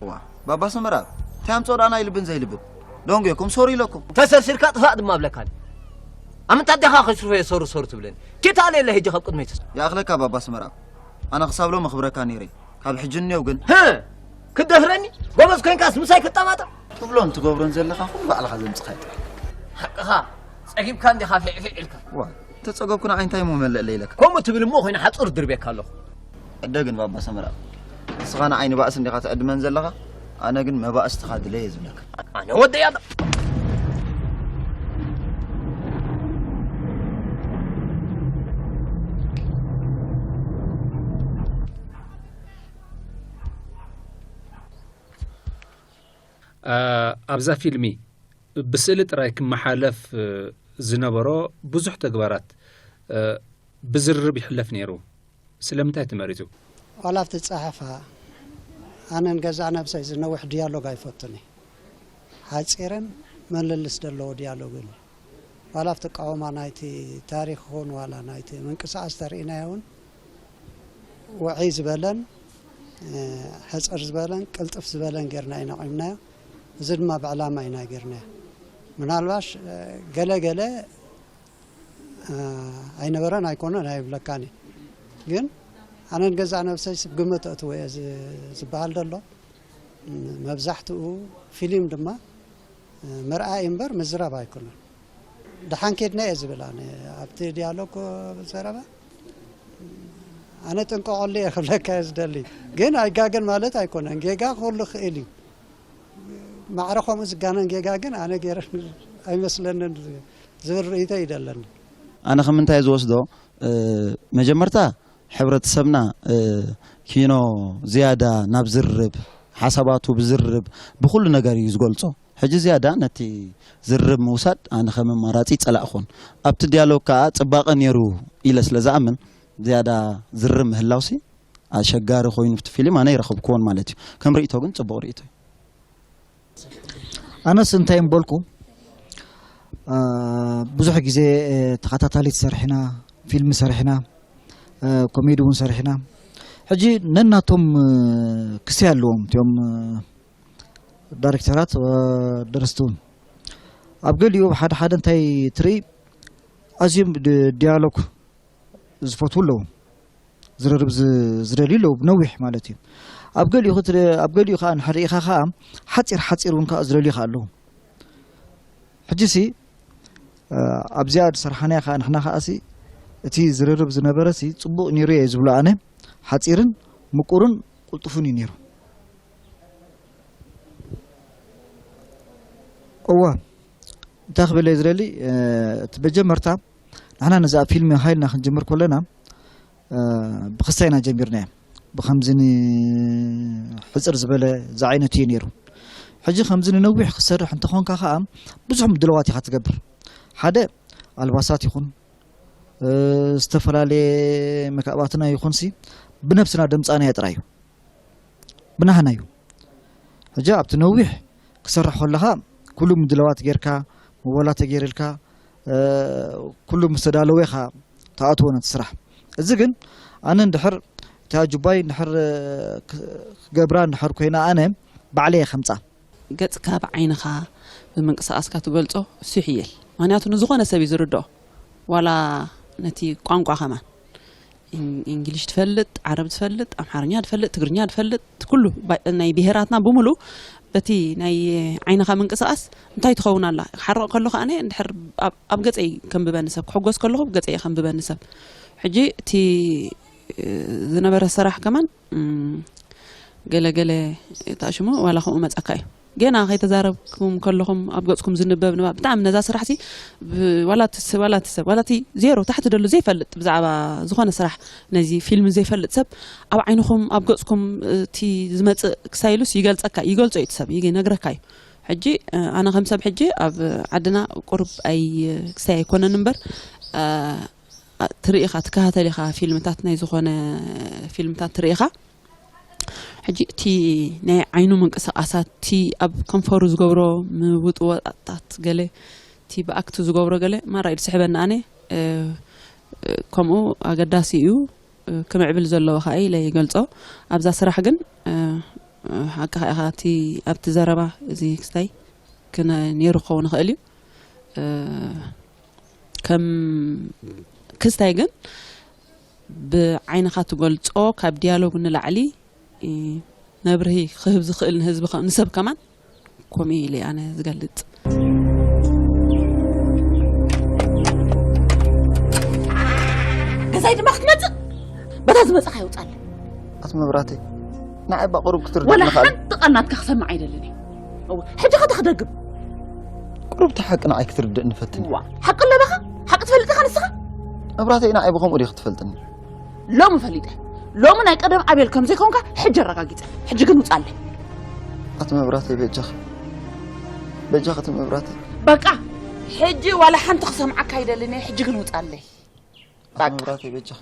ዋ ባባ ስምራ እንታይ ኣምፅኦ ደኣ ናይ ልብን ዘይልብን ደንጎኩም ሶሪ ኢለኩም ተሰርስርካ ጥፋእ ድማ እብለካኒ ኣምንታ ዲኻ ከሽርፎ እየ ሶሩ ሶሩ ትብለኒ ኪታ ለየለ ሕጂ ካብ ቅድመይ ተስ ይኣኽለካ ባባ ስምራ ኣነ ክሳብ ሎም ኣኽብረካ ነይረ ካብ ሕጂ እኒው ግን ክደፍረኒ ጎበዝ ኮይንካስ ምሳይ ክጠማጠም ትብሎን ትገብሮን ዘለኻ ኩሉ ባዕልኻ ዘምፅኻ ይጥራሕ ሓቅኻ ፀጊብካ እንዲኻ ፊዕፊዕ ኢልካ ዋ ተጸገብኩ ንዓይ እንታይ እሞ መለለይ ኢለካ? ከምኡ ትብል እሞ ኮይነ ሓጹር ድርቤካ ኣለኹ። ዕደ ግን ባባ ሰመራ፣ ንስኻ ንዓይ ንባእሲ እንዲኻ ትዕድመን ዘለኻ፣ ኣነ ግን መባእስትኻ ድለየ ዝብለካ። ኣነ ወደያ ኣብዛ ፊልሚ ብስእሊ ጥራይ ክመሓለፍ ዝነበሮ ብዙሕ ተግባራት ብዝርርብ ይሕለፍ ነይሩ። ስለምንታይ ተመሪጹ? ዋላ ኣብቲ ጸሓፋ ኣነን ገዛእ ነብሰይ ዝነውሕ ድያሎግ ኣይፈቱን እየ። ሓጺርን ምልልስ ዘለዎ ድያሎግ እዩ። ዋላ ኣብቲ ኣቃውማ ናይቲ ታሪኽ ይኹን ዋላ ናይቲ ምንቅስቓስ ተርእናዮ እውን ውዕይ ዝበለን ሕፅር ዝበለን ቅልጥፍ ዝበለን ጌርና ኢና ኣቑምናዮ። እዚ ድማ ብዕላማ ኢና ጌርናዮ። ምናልባሽ ገለ ገለ ኣይነበረን ኣይኮነን ኣይብለካን እየ። ግን ኣነን ገዛእ ነብሰይ ስብ ግምት ኣእትዎ እየ ዝበሃል ዘሎ። መብዛሕትኡ ፊልም ድማ ምርኣይ እምበር ምዝራብ ኣይኮነን። ደሓን ኬድና እየ ዝብል ኣነ ኣብቲ ዲያሎግ ዘረባ ኣነ ጥንቀቐሉ እየ ክብለካ እየ ዝደሊ። ግን ኣይጋገን ማለት ኣይኮነን። ጌጋ ክህሉ ክእል እዩ። ማዕረ ከምኡ ዝጋነን ጌጋ ግን ኣነ ገይረ ኣይመስለንን ዝብል ርእይቶ እዩ ዘለኒ። ኣነ ከም እንታይ ዝወስዶ መጀመርታ ሕብረተሰብና ኪኖ ዝያዳ ናብ ዝርርብ ሓሳባቱ ብዝርርብ ብኩሉ ነገር እዩ ዝገልጾ። ሕጂ ዝያዳ ነቲ ዝርርብ ምውሳድ ኣነ ከም ኣማራጺ ይጸላእኩን። ኣብቲ ዲያሎግ ከኣ ጽባቐ ነይሩ ኢለ ስለ ዝኣምን ዝያዳ ዝርርብ ምህላውሲ ኣሸጋሪ ኮይኑ ብቲ ፊልም ኣነ ይረኸብኩዎን ማለት እዩ። ከም ርእይቶ ግን ጽቡቕ ርእይቶ እዩ። ኣነስ እንታይ ምበልኩ ብዙሕ ግዜ ተኸታታሊት ሰሪሕና ፊልም ሰሪሕና ኮሜዲ እውን ሰሪሕና ሕጂ ነናቶም ክሲ ኣለዎም እቲኦም ዳይሬክተራት ደረስቲ እውን ኣብ ገሊኡ ሓደ ሓደ እንታይ ትርኢ ኣዝዮም ዲያሎግ ዝፈትዉ ኣለዉ ዝርርብ ዝደልዩ ኣለዉ ብነዊሕ ማለት እዩ ኣብ ገሊኡ ኣብ ገሊኡ ከዓ ንሕርኢኻ ከዓ ሓፂር ሓፂር እውን ከዓ ዝደልዩ ከዓ ኣለዉ ሕጂ ሲ ኣብዚኣ ዝሰርሓናያ ከዓ ንሕና ከዓ ሲ እቲ ዝርርብ ዝነበረ ሲ ፅቡቅ ነይሩ እየ ዝብሎ ኣነ ሓፂርን ምቁርን ቁልጡፍን እዩ ነይሩ እወ እንታይ ክብል እየ ዝደሊ እቲ መጀመርታ ንሕና ነዛ ፊልም ሃይልና ክንጅምር ከለና ብክስታይ ኢና ጀሚርናዮ ብከምዚ ሕፅር ዝበለ ዝዓይነቱ እዩ ነይሩ ሕጂ ከምዚ ንነዊሕ ክሰርሕ እንተኾንካ ከዓ ብዙሕ ምድለዋት ኢኻ ትገብር ሓደ ኣልባሳት ይኹን ዝተፈላለየ መካእባትና ይኹንሲ ብነብስና ደምፃናዮ ጥራይ እዩ ብናህና እዩ ሕጂ ኣብቲ ነዊሕ ክሰርሕ ከለኻ ኩሉ ምድለዋት ጌርካ ምወላ ተጌርልካ ኩሉ ምስ ተዳለወ ኢኻ ትኣትዎ ነቲ ስራሕ እዚ ግን ኣነ እንድሕር እታ ጁባይ እንድሕር ክገብራ እንድሕር ኮይና ኣነ ባዕለየ ከምፃ ገጽካ ብዓይንኻ ብምንቅስቓስካ ትገልጾ ስሒሕ እየል ምኽንያቱ ንዝኾነ ሰብ እዩ ዝርድኦ ዋላ ነቲ ቋንቋ ከማን እንግሊሽ ትፈልጥ ዓረብ ትፈልጥ ኣምሓርኛ ትፈልጥ ትግርኛ ትፈልጥ ኩሉ ናይ ብሄራትና ብምሉ በቲ ናይ ዓይንኻ ምንቅስቓስ እንታይ ትኸውን ኣላ ክሓርቕ ከሎ ከኣ እንድሕር ኣብ ገጸይ ከንብበኒ ሰብ ክሕጎስ ከለኹ ገጸይ ከንብበኒ ሰብ ሕጂ እቲ ዝነበረ ሰራሕ ከማን ገለ ገለ እታ ሽሙ ዋላ ከምኡ መጻካ እዩ ጌና ከይተዛረብኩም ከለኹም ኣብ ገጽኩም ዝንበብ ንባብ ብጣዕሚ ነዛ ስራሕ ሲ ዋላ እቲ ሰብ ዋላ እቲ ሰብ ዋላ እቲ ዜሮ ታሕቲ ደሎ ዘይፈልጥ ብዛዕባ ዝኾነ ስራሕ ነዚ ፊልም ዘይፈልጥ ሰብ ኣብ ዓይንኹም ኣብ ገጽኩም እቲ ዝመጽእ ክሳይሉስ ይገልጸካ ይገልጾ እዩ እቲ ሰብ ይነግረካ እዩ ሕጂ ኣነ ከም ሰብ ሕጂ ኣብ ዓድና ቁርብ ኣይ ክሳይ ኣይኮነን እምበር ትርኢ ኢኻ ትከታተል ኢኻ ፊልምታት ናይ ዝኾነ ፊልምታት ትርኢ ኢኻ ሕጂ እቲ ናይ ዓይኑ ምንቅስቃሳት እቲ ኣብ ከንፈሩ ዝገብሮ ምውጥወጣታት ገለ እቲ ብኣክቱ ዝገብሮ ገለ ማራ እዩ ዝስሕበኒ ኣነ ከምኡ ኣገዳሲ እዩ ክምዕብል ዘለዎ ከዓ ኢለ ይገልፆ ኣብዛ ስራሕ ግን ሓቂ ከዓ ኢኻ እቲ ኣብቲ ዘረባ እዚ ክስታይ ክነ ነይሩ ክኸውን ይኽእል እዩ ከም ክስታይ ግን ብዓይንኻ ትገልጾ ካብ ዲያሎግ ንላዕሊ መብርሂ ክህብ ዝኽእል ንህዝቢ ንሰብ ከማን ከምኡ ኢለ ኣነ ዝገልጽ ኣይ ድማ ክትመጽእ፣ በታ ዝመጽእ ከይውጻለ። ኣቲ መብራተይ፣ ንዓይ እባ ቁሩብ ክትርድእ ወላ ምኽኣል። ሓንቲ ቃል ናትካ ክሰምዕ ኣይደልን እየ። እወ፣ ሕጂ ኸ እንታይ ክደግም? ቁሩብ እቲ ሓቂ ንዓይ ክትርድእ ንፈትን። ዋ፣ ሓቂ ኣለባኻ? ሓቂ ትፈልጥ ኢኻ ንስኻ? መብራተይ፣ ንዓይ ብኸምኡ ድዩ ክትፈልጥኒ? ሎሚ ፈሊጠ። ሎሚ ናይ ቀደም ኣቤል ከም ዘይኮንካ ሕጂ ኣረጋጊጸ። ሕጂ ግን ውጻለይ። ኣቲ መብራተይ፣ በጃኺ። በጃኺ፣ እቲ መብራተይ። በቃ፣ ሕጂ ዋላ ሓንቲ ክሰምዓካ ኣይደልን እየ። ሕጂ ግን ውጻለይ። ኣቲ በቃ። መብራተይ፣ በጃኺ።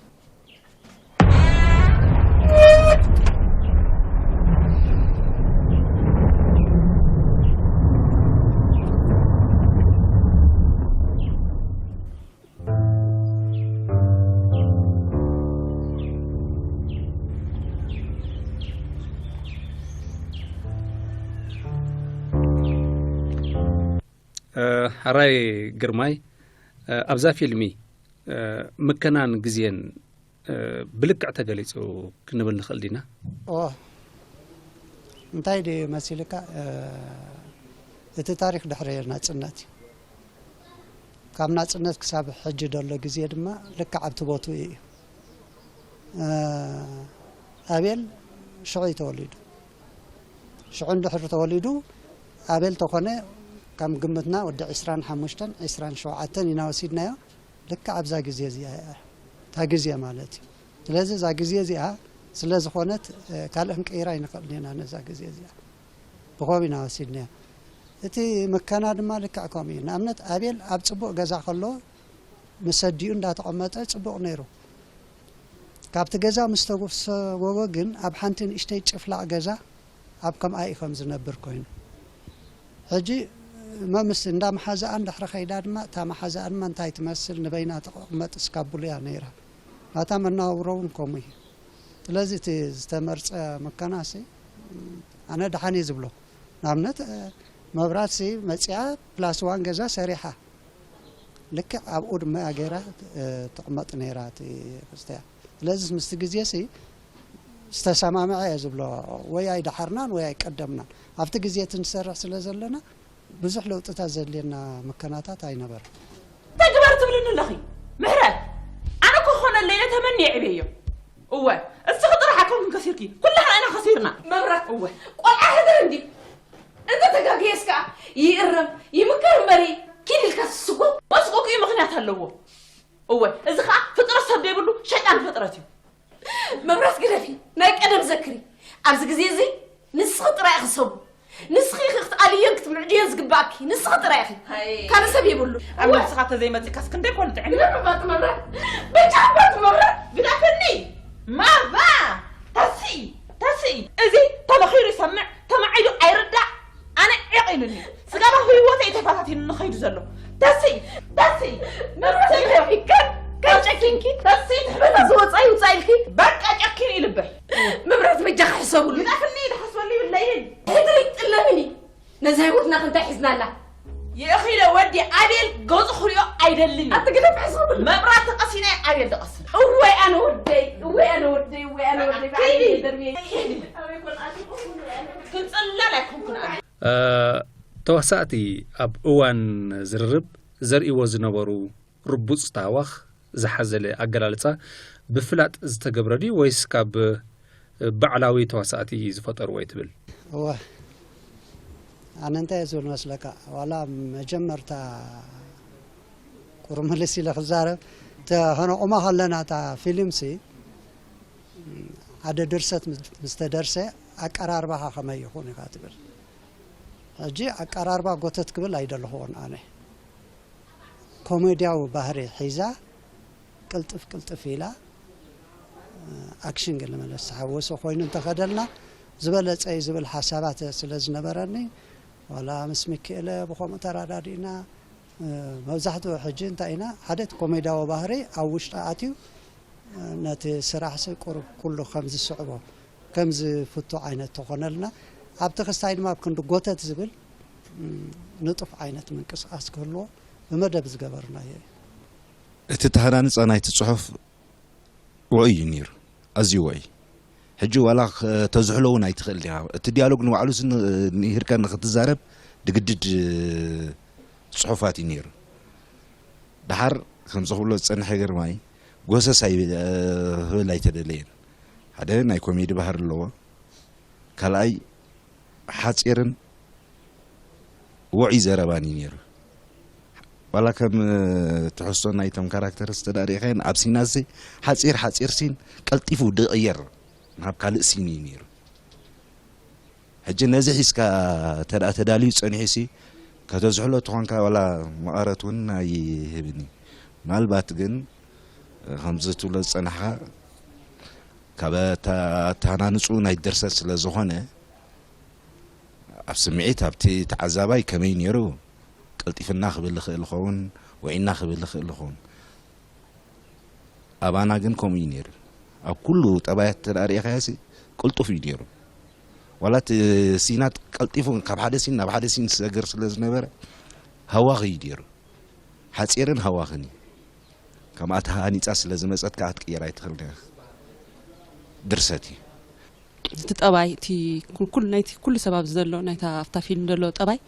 እ፣ ሕራይ ግርማይ፣ እ፣ ኣብዛ ፊልሚ፣ እ፣ ምከናን ግዜን፣ እ፣ ብልክዕ ተገሊጹ ክንብል ንኽእል ዲና? ኦ፣ እንታይ ድዩ መሲልካ? እ፣ እቲ ታሪኽ ድሕሪ ናጽነት እዩ። ካብ ናጽነት ክሳብ ሕጂ ዘሎ ግዜ ድማ ልክዕ ኣብቲ ቦትኡ እዩ። እ፣ ኣቤል ሽዑ እዩ ተወሊዱ። ሽዑ እንድሕር ተወሊዱ፣ ኣቤል ተኾነ፣ ከም ግምትና ወዲ ዕስራን ሓሙሽተን፣ ዕስራን ሸውዓተን ኢና ወሲድናዮ። ልክዕ ኣብዛ ግዜ እዚኣ እያ፣ እታ ግዜ ማለት እዩ። ስለዚ እዛ ግዜ እዚኣ ስለ ዝኾነት፣ እ፣ ካልእ ክንቀይራ ኣይንኽእልን ኢና ነዛ ግዜ እዚኣ። ብኸምኡ ኢና ወሲድናዮ። እቲ ምከና ድማ ልክዕ ከምኡ እዩ። ንኣብነት፣ ኣቤል ኣብ ጽቡቕ ገዛ ከሎ፣ ምስ ኣዲኡ እንዳተቐመጠ ጽቡቕ ነይሩ። ካብቲ ገዛ ምስ ተሰጎጎ ግን፣ ኣብ ሓንቲ ንእሽተይ ጭፍላቕ ገዛ፣ ኣብ ከምኣ እዩ ከም ዝነብር ኮይኑ። ሕጂ መምስ እንዳ መሓዛኣ እንድሕሪ ኸይዳ ድማ፣ እታ መሓዛኣ ድማ እንታይ ትመስል፣ ንበይና ተቐመጥ እስካቡልያ ነይራ። ናታ መነባብሮ እውን ከምኡ እዩ። ስለዚ እቲ ዝተመርጸ መከናሲ፣ ኣነ ደሓን እየ ዝብሎ። ንኣብነት፣ መብራትሲ መጺኣ ፕላስ ዋን ገዛ ሰሪሓ። ልክዕ ኣብኡ ድማ እያ ገይራ፣ እ፣ ትቕመጥ ነይራ እቲ ክስቲያ። ስለዚ ምስቲ ግዜሲ ዝተሰማምዐ እየ ዝብሎ፣ ወይ ኣይደሓርናን ወይ ኣይቀደምናን። ኣብቲ ግዜ እቲ ንሰርሕ ስለ ዘለና፣ ብዙሕ ለውጥታት ዘድልየና መከናታት ኣይነበረን። እንታይ ግበር ትብልኒ ኣለኺ? ምሕረት፣ ኣነ እኮ ክኾነለይ ኢለ ተመንየ የዕብየዮ። እወ፣ እስኺ ጥራሕ ኣይኮንክን ከሲርኪ፣ ኩላህና ኢና ከሲርና። መብራት፣ እወ። ቆልዓ ሕደር እንዲ። እንተ ተጋግየስ ከኣ ይእረም፣ ይምከር እምበሪ፣ ኪድ ኢልካ ትስጎ። መስጎጊኡ ምኽንያት ኣለዎ። እወ፣ እዚ ከኣ ፍጥረት ሰብ ዘይብሉ ሸይጣን ፍጥረት እዩ። መብራት ግደፊ፣ ናይ ቀደም ዘክሪ። ኣብዚ ግዜ እዚ ንስኺ ጥራይ ኢኺ ሰቡ። ንስኺ ኢኺ ክትኣልዮን ክትምዕድዮን ዝግባእኪ። ንስኺ ጥራይ ኢኺ። ሃይ። ካልእ ሰብ የብሉ። ኣብ እወ። ነብስኻ ተዘይመጺእካስ ክንደይ ኮን ጥዕና? ግደፊ ባቲ መብራት። በጃ ባቲ መብራት። ግደፍኒ። ማማ! ተስኢ! ተስኢ! እዚ ተመኺሩ ይሰምዕ፣ ተማዒዱ ኣይርዳእ። ኣነ ዒቕ ኢሉኒ። ስጋባ ህይወተይ ተፈታቲኑ ንኸይዱ ዘሎ። ተስኢ! ተስኢ! መብራት ተስኢ! ይኸፊ። ከም፣ ከም ጨኪንኪ። ተስኢ! በታ ዝወጻ ይውጻ ኢልኪ። በቃ ጨኪን እዩ ልበይ። መብራት በጃኻ ሕሰቡሉ። ግደፍኒ፣ ድሓስበሉ ይብለይን። ሕድሪ ጥለምኒ። ነዛ ህይወትና ክንታይ ሒዝናላ? ይእኺለ ወዲ ኣቤል ገጹ ክሪኦ ኣይደልን እዩ። ኣቲ ግደፍ ሕሰቡሉ። መብራት ተቐሲነ ኣቤል ተቐስነ። እወይ ኣነ ወደይ፣ እወይ ኣነ ወደይ፣ እወይ ኣነ ወደይ፣ በዓል ከይዲ። ደርብየ። ከይዲ። ክንጽለል ኣይኮንኩን ኣነ። እ፣ ተዋሳእቲ ኣብ እዋን ዝርርብ ዘርእይዎ ዝነበሩ ርቡጽ ታህዋኽ ዝሓዘለ ኣገላልጻ ብፍላጥ ዝተገብረ ድዩ ወይስ ካብ ባዕላዊ ተዋሳእቲ ዝፈጠርዎ እዩ ትብል? እወ፣ ኣነ እንታይ እየ ዝብል መስለካ? ዋላ መጀመርታ ቁሩብ ምልስ ኢለ ክዛረብ፣ ተኸነቑማ ከለና እታ ፊልምሲ፣ ሓደ ድርሰት ምስ፣ ምስ ተደርሰ፣ ኣቀራርባኻ ከመይ ይኹን ኢኻ ትብል። ሕጂ ኣቀራርባ ጎተት ክብል ኣይደለኹዎን ኣነ። ኮሜድያዊ ባህሪ ሒዛ፣ ቅልጥፍ ቅልጥፍ ኢላ፣ ኣክሽን ገለ መለ ዝተሓወሶ ኮይኑ እንተኸደልና ዝበለጸ እዩ ዝብል ሓሳባት ስለ ዝነበረኒ፣ ዋላ ምስ ሚኪኤለ ብኸምኡ ተረዳዲእና፣ መብዛሕትኡ ሕጂ እንታይ ኢና፣ ሓደ እቲ ኮሜድያዊ ባህሪ ኣብ ውሽጢ ኣትዩ፣ ነቲ ስራሕሲ ቁሩብ ኩሉ ከም ዝስዕቦ፣ ከም ዝፍቶ ዓይነት ተኾነልና፣ ኣብቲ ክስታይ ድማ ኣብ ክንዲ ጎተት ዝብል፣ ም፣ ንጡፍ ዓይነት ምንቅስቓስ ክህልዎ ብመደብ ዝገበርናዮ እዩ። እቲ ተሃናንጻ ናይቲ ጽሑፍ ውዑይ እዩ ነይሩ፣ ኣዝዩ ውዑይ። ሕጂ ዋላ ኸ-፣ ተዝሕሎ እውን ኣይትኽእል ዲኻ። እቲ ዲያሎግ ንባዕሉስ ን-፣ ንሂርካ ንኽትዛረብ ድግድድ ጽሑፋት እዩ ነይሩ። ደሓር ከምዚ ክብሎ ዝጸንሐ ግርማይ፣ ጎሰስ ኣይብል ኣይተደለየን። ሓደ ናይ ኮሜዲ ባህር ኣለዎ። ካልኣይ ሓፂርን ውዑይ ዘረባን እዩ ነይሩ። ዋላ ከም ትሕዝቶ ናይቶም ካራክተርስ ተዳሪኻየን ኣብ ሲናስ ሓፂር ሓፂር ሲን ቀልጢፉ ድቕየር ናብ ካልእ ሲን እዩ ነይሩ። ሕጂ ነዚ ሒዝካ ተደኣ ተዳልዩ ጸኒሑ ሲ ከተዝሕሎ ትኾንካ ዋላ መቐረት እውን ኣይህብን እዩ። ምናልባት ግን ከምዚ ትብሎ ዝጸናሕካ ካብ ኣተሃናንጹ ናይ ድርሰት ስለ ዝኾነ ኣብ ስምዒት ኣብቲ ተዓዛባይ ከመይ ነይሩ ቀልጢፍና ክብል ይኽእል ይኸውን፣ ውዒና ክብል ይኽእል ይኸውን። ኣባና ግን ከምኡ እዩ ነይሩ። ኣብ ኩሉ ጠባያት ተዳሪእኻዮ ሲ ቅልጡፍ እዩ ነይሩ። ዋላ እቲ ሲናት ቀልጢፉ ካብ ሓደ ሲን ናብ ሓደ ሲን ዝሰግር ስለ ዝነበረ ሃዋኺ እዩ ነይሩ። ሓፂርን ሃዋኽን እዩ። ከም ኣተሃኒፃ ስለ ዝመፀት ከዓ ክትቅየር ኣይትኽእል ድርሰት እዩ። እቲ ጠባይ እቲ ኩሉ ናይቲ ኩሉ ሰብ ኣብዚ ዘሎ ናይታ ኣብታ ፊልም ዘሎ ጠባይ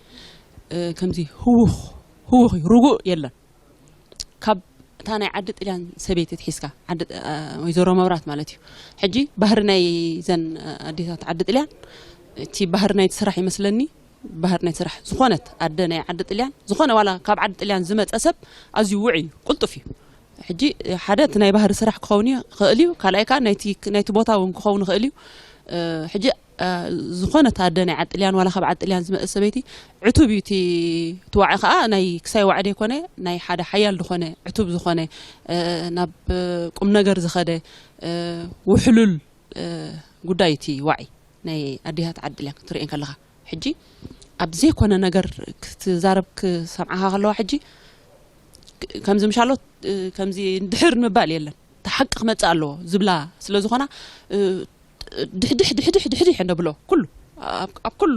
ከምዚ ህውኽ ህውኽ እዩ፣ ርጉእ የለን። ካብ እታ ናይ ዓዲ ጥልያን ሰበይቲ ትሒዝካ ወይዘሮ መብራት ማለት እዩ። ሕጂ ባህሪ ናይ ዘን ኣዴታት ዓዲ ጥልያን እቲ ባህሪ ናይቲ ስራሕ ይመስለኒ። ባህሪ ናይ ስራሕ ዝኾነት ኣደ ናይ ዓዲ ጥልያን ዝኾነ ዋላ ካብ ዓዲ ጥልያን ዝመፀ ሰብ ኣዝዩ ውዑይ እዩ፣ ቅልጡፍ እዩ። ሕጂ ሓደ እቲ ናይ ባህሪ ስራሕ ክኸውን ይኽእል እዩ፣ ካልኣይ ከዓ ናይቲ ቦታ እውን ክኸውን ይኽእል እዩ። ሕጂ ዝኾነት ኣደ ናይ ዓዲ ጥልያን ዋላ ካብ ዓዲ ጥልያን ዝመፀት ሰበይቲ ዕቱብ እዩ እቲ ዋዒ ከዓ ናይ ክሳይ ዋዒ ደይኮነ ናይ ሓደ ሓያል ዝኾነ ዕቱብ ዝኾነ ናብ ቁም ነገር ዝኸደ ውሕሉል ጉዳይ እቲ ዋዒ ናይ ኣዴታት ዓዲ ጥልያን ክትርእየን ከለኻ ሕጂ ኣብ ዘይኮነ ነገር ክትዛረብ ክሰምዓኻ ከለዋ ሕጂ ከምዚ ምሻሎ ከምዚ ድሕር ምባል የለን። እቲ ሓቂ ክመፅእ ኣለዎ ዝብላ ስለ ዝኾና ድሕድሕ ድሕድሕ ድሕድሕ እንደ ብሎ ኩሉ ኣብ ኩሉ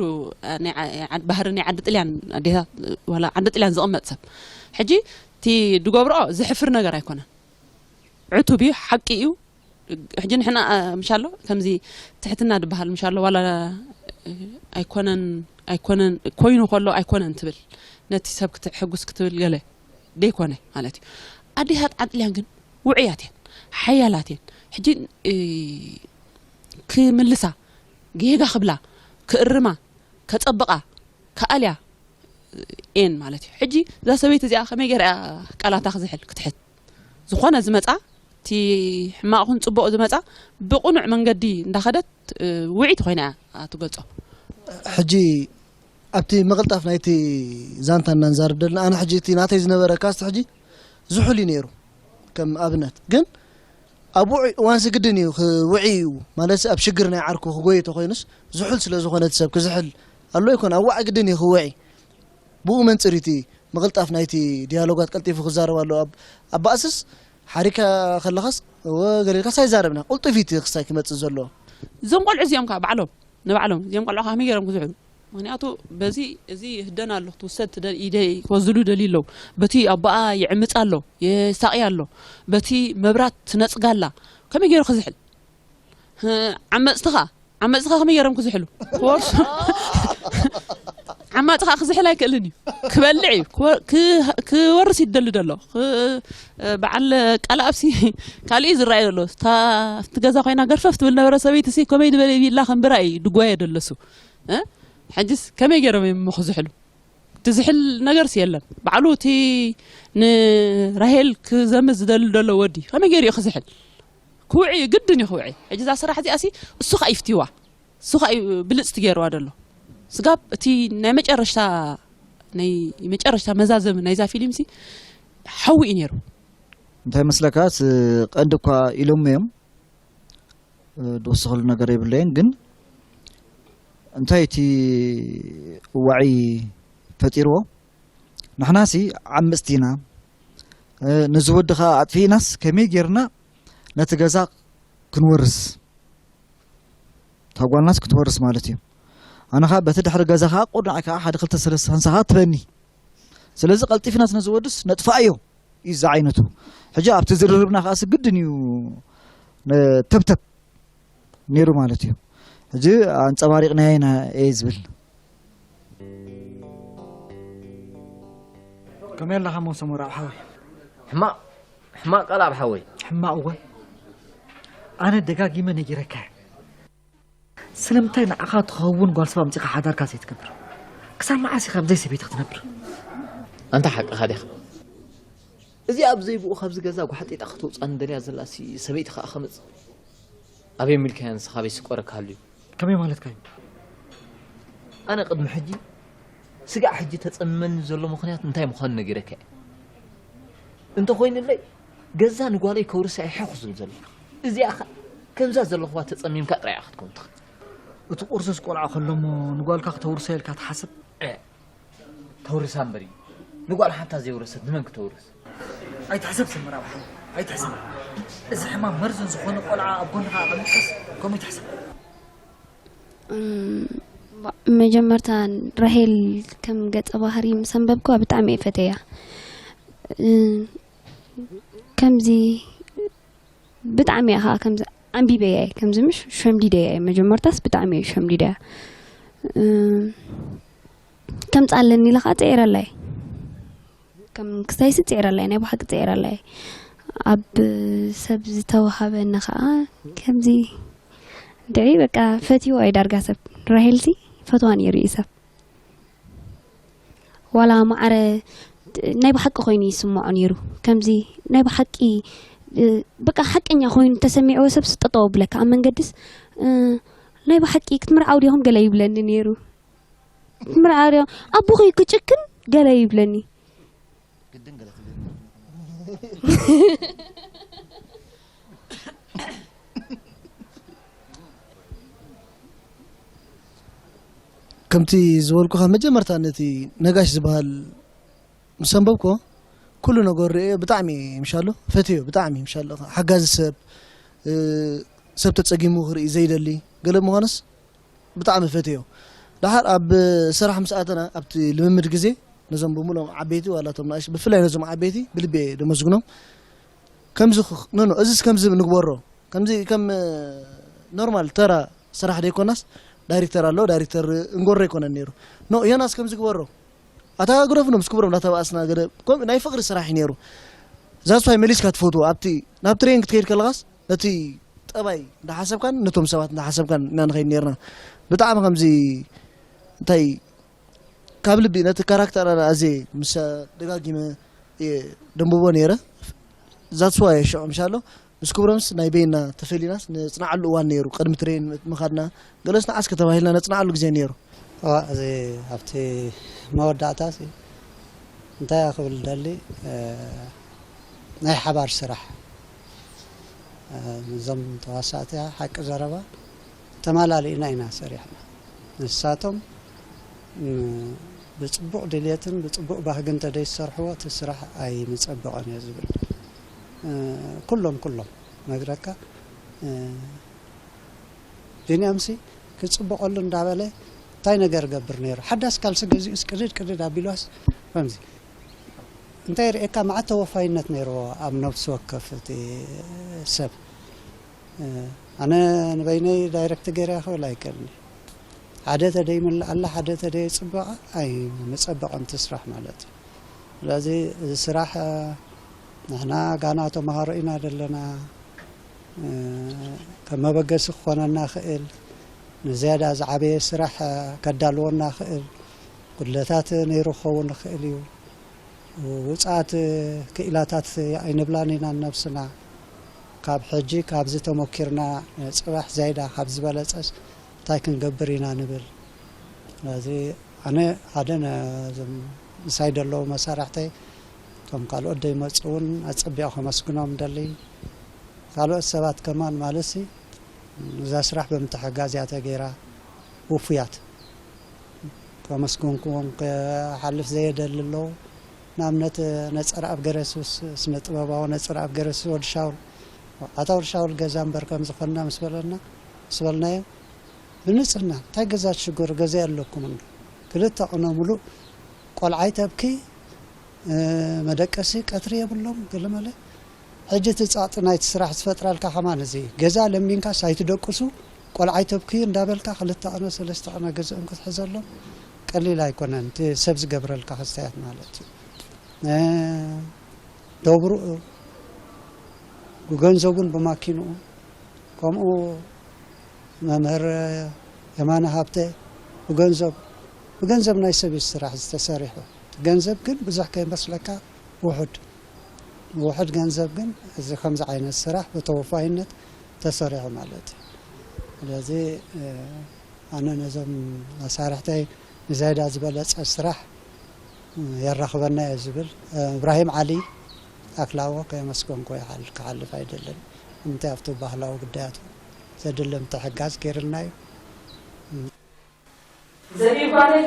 ባህሪ ናይ ዓዲ ጥልያን ኣዴታት ዋላ ዓዲ ጥልያን ዝቕመጥ ሰብ ሕጂ እቲ ድገብርኦ ዘሕፍር ነገር ኣይኮነን። ዕቱብ እዩ፣ ሓቂ እዩ። ሕጂ ንሕና ምሻሎ ከምዚ ትሕትና ድበሃል ምሻሎ ዋላ ኣይኮነን ኣይኮነን ኮይኑ ከሎ ኣይኮነን ትብል ነቲ ሰብ ክትሕጉስ ክትብል ገለ ደይኮነ ማለት እዩ። ኣዴታት ዓዲ ጥልያን ግን ውዑያት እየን፣ ሓያላት እየን። ሕጂ ክምልሳ ጌጋ ክብላ ክእርማ ከጸብቓ ክኣልያ እየን ማለት እዩ። ሕጂ እዛ ሰበይቲ እዚኣ ከመይ ገይራ እያ ቃላታ ክዝሕል ክትሕት ዝኾነ ዝመጻ እቲ ሕማቕ ኹን ጽቡቕ ዝመጻ ብቕኑዕ መንገዲ እንዳኸደት ውዒት ኮይና እያ ትገልጾ። ሕጂ ኣብቲ ምቕልጣፍ ናይቲ ዛንታ እናንዛርብ ደልና ኣነ ሕጂ እቲ ናተይ ዝነበረ ካስት ሕጂ ዝሑል እዩ ነይሩ ከም ኣብነት ግን ኣብ ውዑይ እዋንሲ ግድን እዩ ክውዒ እዩ ማለት ኣብ ሽግር ናይ ዓርኩ ክጎይ ተኮይኑስ ዝሑል ስለ ዝኾነ እቲ ሰብ ክዝሕል ኣሎ ይኮን ኣብ ዋዕ ግድን እዩ ክውዒ ብኡ መንፅር እቲ ምቕልጣፍ ናይቲ ዲያሎጋት ቀልጢፉ ክዛረብ ኣለዎ ኣብ ኣባእስስ ሓሪካ ከለኻስ እወ ገሊልካስ ኣይዛረብና ቁልጡፍ እዩ እቲ ክስታይ ክመፅእ ዘለዎ እዞም ቆልዑ እዚኦም ከዓ ባዕሎም ንባዕሎም እዚኦም ቆልዑ ከዓ ከመይ ገይሮም ክዝሕሉ ምክንያቱ በዚ እዚ ይህደን ኣሎ ክትውሰድ ትደል ኢደ ክወስድሉ ይደልዩ ኣለዉ በቲ ኣቦኣ ይዕምፅ ኣሎ የሳቂ ኣሎ በቲ መብራት ትነፅጋ ኣላ ከመይ ገይሩ ክዝሕል ዓመፅቲ ከዓ ዓመፅቲ ከዓ ከመይ ገይሮም ክዝሕሉ ክወርሱ ዓማፂ ከዓ ክዝሕል ኣይክእልን እዩ ክበልዕ እዩ ክወርስ ይደሊ ደሎ በዓል ቃልኣብሲ ካልእ እዩ ዝረኣዩ ዘሎ ኣብቲ ገዛ ኮይና ገርፈፍ ትብል ነበረ ሰበይቲ ሲ ከመይ ዝበለ ቪላ ከምብራ እዩ ድጓየ ደለሱ ሕጅስ ከመይ ገይሮም እዮም ክዝሕሉ ትዝሕል ነገርስ የለን ባዕሉ እቲ ንራሄል ክዘምት ዝደሊ ደሎ ወዲ ከመይ ገይሩ እዩ ክዝሕል ክውዒ እዩ ግድን እዩ ክውዒ ሕጂ እዛ ስራሕ እዚኣ ሲ እሱ ከዓ ይፍትዋ እሱ ከዓ እዩ ብልፅቲ ገይርዋ ደሎ ስጋብ እቲ ናይ መጨረሽታ ናይ መጨረሽታ መዛዘሚ ናይዛ ፊልም ሲ ሓዊ እዩ ነይሩ እንታይ መስለካ ቀንዲ እኳ ኢሎም እዮም ዝወሰኸሉ ነገር የብለየን ግን እንታይ እቲ እዋዒ ፈጢርዎ ንሕናሲ ዓምፅቲ ኢና ነዚ ወዲ ከዓ ኣጥፊእናስ ከመይ ጌርና ነቲ ገዛ ክንወርስ እታ ጓልናስ ክትወርስ ማለት እዩ ኣነ ከዓ በቲ ድሕሪ ገዛ ከዓ ቁርናዕ ከዓ ሓደ ክልተ ሰለስተ ክንሳ ከዓ ትበኒ ስለዚ ቀልጢፍናስ ነዚ ወድስ ነጥፋኣዮ እዩ እዚ ዓይነቱ ሕጂ ኣብቲ ዝርርብና ከዓስ ግድን እዩ ተብተብ ነይሩ ማለት እዩ ሕጂ ኣንፀባሪቕናዮ ኢና እየ ዝብል ከመይ ኣለኻ ሞሰ ሞራብ ሓወይ ሕማቕ ሕማቕ ቃል ኣብ ሓወይ ሕማቕ እወ፣ ኣነ ደጋጊመ ነጊረካ እየ። ስለምንታይ ንዓኻ ትኸውን ጓል ሰብ ኣምጺኻ ሓዳርካ ዘይትገብር? ክሳብ መዓስ ኢኻ ብዘይ ሰበይቲ ክትነብር? ኣንታ ሓቅኻ ዲኻ? እዚኣ ብዘይ ብኡ ካብዚ ገዛ ጓሓጢጣ ከተውጻኒ ደልያ ዘላሲ ሰበይቲ ከኣ ከመጽእ? ኣበይ ሚልካያ ንስኻ ኣበይ ስቆረካ ሃልዩ? ከመይ ማለትካ እዩ? ኣነ ቅድሚ ሕጂ ስጋዕ ሕጂ ተጸምመኒ ዘሎ ምኽንያት እንታይ ምዃኑ ነጊረካ እየ። እንተኾይኑለይ ገዛ ንጓለይ ከውርሳ እየ ሕኹ ዝብል ዘለኹ። እዚኣ ኸ ከምዛ ዘለኹዋ ተጸሚምካ ጥራይ ኢኻ ክትከውን ትኽእል። እቲ ቁርስስ ቆልዓ ከሎ እሞ ንጓልካ ክተውርሳ ኢልካ ትሓስብ? እ፣ ተውርሳ እምበር እዩ። ንጓል ሓንታ ዘየውረሰት ንመን ክተውርስ? ኣይትሕሰብ ሰመራ ብሓው፣ ኣይትሕሰብ። እዚ ሕማም መርዝን ዝኾነ ቆልዓ ኣብ ጎንኻ ኣቐሚጥካስ ከምኡ ይትሕሰብ። እም፣ ባ-፣ መጀመርታ ራሄል ከም ገጸ ባህሪ ምስ ኣንበብክዋ ብጣዕሚ እየ ፈተያ። እ፣ ከምዚ ብጣዕሚ እየ ኸዓ ከምዚ ኣንቢበያ እየ፣ ከምዚ ምሽ ሸምዲደያ እየ። መጀመርታስ ብጣዕሚ እየ ሸምዲደያ። እ፣ ከምጻ ኣለኒ ኢለ ኸዓ ጽዒረላ እየ። ከም ክስታይሲ ጽዒረላ እየ፣ ናይ ብሓቂ ጽዒረላ እየ። ኣብ ሰብ ዝተዋሃበኒ ኸዓ ከምዚ ድዒ በቃ ፈትይዋ እዩ ዳርጋ ሰብ። ራሄልሲ ፈትዋ ነይሩ እዩ ሰብ። ዋላ ማዕረ ናይ ብሓቂ ኮይኑ ይስምዖ ነይሩ። ከምዚ ናይ ብሓቂ፣ እ፣ በቃ ሓቀኛ ኮይኑ ተሰሚዕዎ ሰብስ ጠጠው ኣብለካ ኣብ መንገድስ፣ እ፣ ናይ ብሓቂ ክትምርዓው ዲኹም ገለ ይብለኒ ነይሩ። ክትምርዓው ዲኹም ኣቦኺ ክጭክን ገለ ይብለኒ። ግድን ገለ ትብል። ከምቲ ዝበልኩኻ መጀመርታ ነቲ ነጋሽ ዝበሃል ምስ ኣንበብኮ ኩሉ ነገሩ ርእየ ብጣዕሚ ምሻሎ ፈትዮ ብጣዕሚ ምሻሎ ሓጋዚ ሰብ እ፣ ሰብ ተጸጊሙ ክርኢ ዘይደሊ ገለ ምዃንስ ብጣዕሚ ፈትዮ። ደሓር ኣብ ስራሕ ምስ ኣተና ኣብቲ ልምምድ ግዜ ነዞም ብምሎም ዓበይቲ ዋላ እቶም ንኣሽ ብፍላይ ነዞም ዓበይቲ ብልቢ እየ ደመስግኖም። ከምዚ ኽ-፣ ኖ፣ ኖ፣ እዚስ ከምዚ ንግበሮ። ከምዚ ከም፣ እ፣ ኖርማል ተራ ስራሕ ደይኮናስ፣ ዳይሬክተር ኣሎ፣ ዳይሬክተር እንጎሮ ኣይኮነን ነይሩ። ኖ፣ ዮናስ ከምዚ ግበሮ። ኣታ ግደፉ፣ ኖ፣ ምስ ክብሮም እንዳተባኣስና ገለ፣ ከምኡ ናይ ፍቕሪ ስራሕ እዩ ነይሩ። ዛስዋይ መሊስካ ትፈትዎ፣ ኣብቲ፣ ናብ ትሬኒንግ ክትከይድ ከለኻስ፣ ነቲ ጠባይ እንዳሓሰብካን፣ ነቶም ሰባት እንዳሓሰብካን ኢና ንኸይድ ነይርና። ብጣዕሚ ከምዚ፣ እንታይ፣ ካብ ልቢ ነቲ ካራክተር ኣነ ኣዝየ ምስ ደጋጊመ እየ ደንብቦ ነይረ። ዛትስ ዋይ ሽዑ ምሻሎ ምስ ክብሮምስ ናይ በይና ተፈሊናስ ነጽንዓሉ እዋን ነይሩ። ቅድሚ ትሬን ምኻድና ገለስ ንዓስከ ተባሂልና ነጽንዓሉ ግዜ ነይሩ። እዋ፣ እዚ ኣብቲ መወዳእታ ሲ እንታይ እያ ክብል ደሊ፣ እ፣ ናይ ሓባር ስራሕ፣ እ፣ እዞም ተዋሳእቲ ሓቂ ዘረባ ተመላሊእና ኢና ሰሪሕና። ንሳቶም፣ እ፣ ብጽቡቕ ድልየትን ብጽቡቕ ባህግን እንተደይሰርሕዎ እቲ ስራሕ ኣይምጸበቐን እየ ዝብል። እ፣ ኩሎም፣ ኩሎም ነግረካ፣ እ፣ ቢንያምሲ ክጽበቐሉ እንዳበለ እንታይ ነገር ገብር ነይሩ? ሓዳስ ካልሲ ገዚኡስ ቅድድ ቅድድ ኣቢሉስ ከምዚ እንታይ ርእየካ መዓት ተወፋይነት ነይርዎ ኣብ ነፍሲ ወከፍ እቲ ሰብ። እ፣ ኣነ ንበይነይ ዳይሬክት ገይረ ክብል ኣይክእልን። ሓደ ተደይምልእ ኣላ፣ ሓደ ተደይ ጽበቐ ኣይምጸበቐን ትስራሕ ማለት እዩ። ስለዚ እዚ ስራሕ፣ እ፣ ንሕና ጋና ተመሃሮ ኢና ዘለና። እ፣ ከም መበገሲ ክኾነና ክእል፣ ንዝያዳ ዝዓበየ ስራሕ፣ እ፣ ከዳልወና ክእል፣ ጉድለታት ነይሩ ክኸውን ይኽእል እዩ። ውጽኣት ክኢላታት ኣይንብላን ኢና ንነብስና። ካብ ሕጂ ካብዚ ተመኪርና፣ ጽባሕ ዛይዳ ካብ ዝበለጸስ እንታይ ክንገብር ኢና ንብል። ስለዚ ኣነ ሓደ ነ-፣ እዞም ምሳይ ዘለዉ መሳርሕተይ፣ እቶም ካልኦት ደይመጹ እውን ኣጸቢቑ ከመስግኖም ደሊ። ካልኦት ሰባት ከማን ማለትሲ፣ እዛ ስራሕ ብምትሕግጋዝ እያ ተገይራ። ውፉያት። ከመስገንኩዎም ክሓልፍ ዘየደሊ ኣለዉ። ንኣብነት ነጸረኣብ ገረሱስ፣ ስነ ጥበባዊ ነጸረኣብ ገረሱስ ወዲ ሻውል፣ ኣታ ወዲ ሻውል ገዛ እምበር ከም ዝኾንና ምስ በለና፣ ምስ በልናዮ፣ ብንጽህና፣ እንታይ ገዛ ትሽገሩ፣ ገዛ የለኩም እንዶ። ክልተ ቅነ ሙሉእ ቆልዓ ይተብኪ፣ እ፣ መደቀሲ ቀትሪ የብሎም፣ ገለመለ። ሕጂ እቲ ጸቕጢ ናይቲ ስራሕ ዝፈጥረልካ ከማን እዚ፣ ገዛ ለሚንካስ ኣይትደቅሱ፣ ቆልዓ ይተብክዩ እንዳበልካ ክልተ ቅነ ሰለስተ ቅነ ገዝኦም ክትሕዘሎም ቀሊል ኣይኮነን፣ እቲ ሰብ ዝገብረልካ ክስተያት ማለት እዩ። እ፣ ደብሩ፣ ብገንዘቡን ብማኪንኡ፣ ከምኡ መምህር የማነ ሃብተ ብገንዘብ፣ ብገንዘብ ናይ ሰብ እዩ ስራሕ ዝተሰሪሑ። ገንዘብ ግን ብዙሕ ከይመስለካ ውሑድ፣ ውሑድ ገንዘብ ግን እዚ ከምዚ ዓይነት ስራሕ ብተወፋይነት ተሰሪሑ ማለት እዩ። ስለዚ፣ እ፣ ኣነ ነዞም መሳርሕተይ ንዛይዳ ዝበለጸ ስራሕ የራኽበና እየ ዝብል። እብራሂም ዓሊ ኣክላዎ ከየመስገንኩ ይሓል-፣ ክሓልፍ ኣይደልን። ንምንታይ ኣብቲ ባህላዊ ጉዳያቱ ዘድሊ ምትሕጋዝ ገይርልና እዩ። ዘቢብ ጓለይ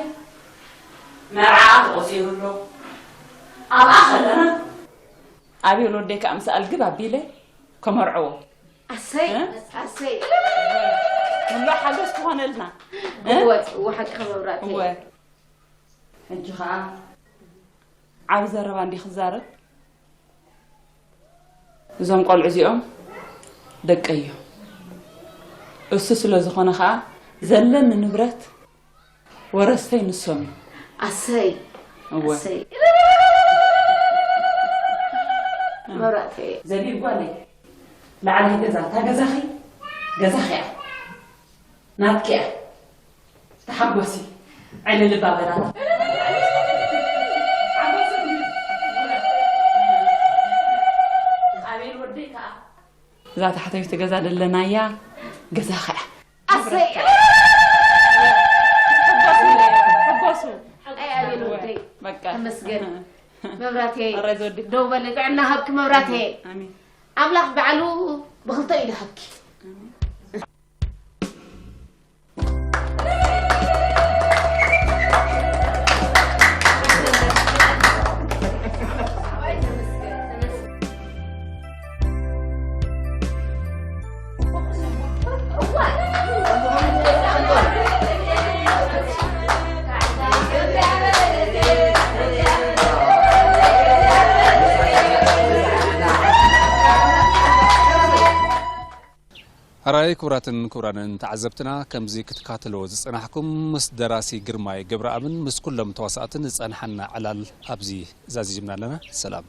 መርዓኣ ተቖጺሩ ኣሎ። ኣብኣ ከለና ኣቤል ወደይ ከኣ ምስ ኣልግብ ኣቢለ ከመርዕዎ። ኣሰይ፣ እ? ኣሰይ። ምሉእ ሓጎስ ክኾነልና። እ? እወ፣ እወ፣ ሓቂ መብራእተይ። እወ። ሕጂ ኸኣ ዓቢ ዘረባ እንዲ ክዛረብ፣ እዞም ቆልዑ እዚኦም ደቀይ እዮም። እሱ ስለ ዝኾነ ኸኣ ዘለኒ ንብረት ወረስተይ ንሶም እዮም። ኣሰይ፣ እወ። ኣሰይ። መብራእተይ። ዘቢብ ጓለይ፣ ላዕላይ ገዛ፣ እታ ገዛኺ፣ ገዛኺ እያ። ናትኪ እያ። ተሓጎሲ። ዕልል እባ በላታ። ኣቤል ወደይ ከኣ። እዛ ታሕተይቲ ገዛ ደለናያ ገዛኻ እያ። ኣሰይ። ሕጎሱ። ኣይ ኣቤል ወደይ። በቃ። ተመስገን። መብራቴ። ኣረ ዘወዲ። ደው በሊ፣ ጥዕና ሃብኪ መብራቴ። ኣሜን። ኣምላኽ ባዕሉ ብኽልተ ኢዱ ሃብኪ። ኣሜን። ሕራይ ክቡራትን ክቡራንን ተዓዘብትና፣ ከምዚ ክትከታተልዎ ዝጸናሕኩም ምስ ደራሲ ግርማይ ገብረኣብን ምስ ኩሎም ተዋሳእትን ዝጸንሓና ዕላል ኣብዚ ዛዚምና ኣለና። ሰላም።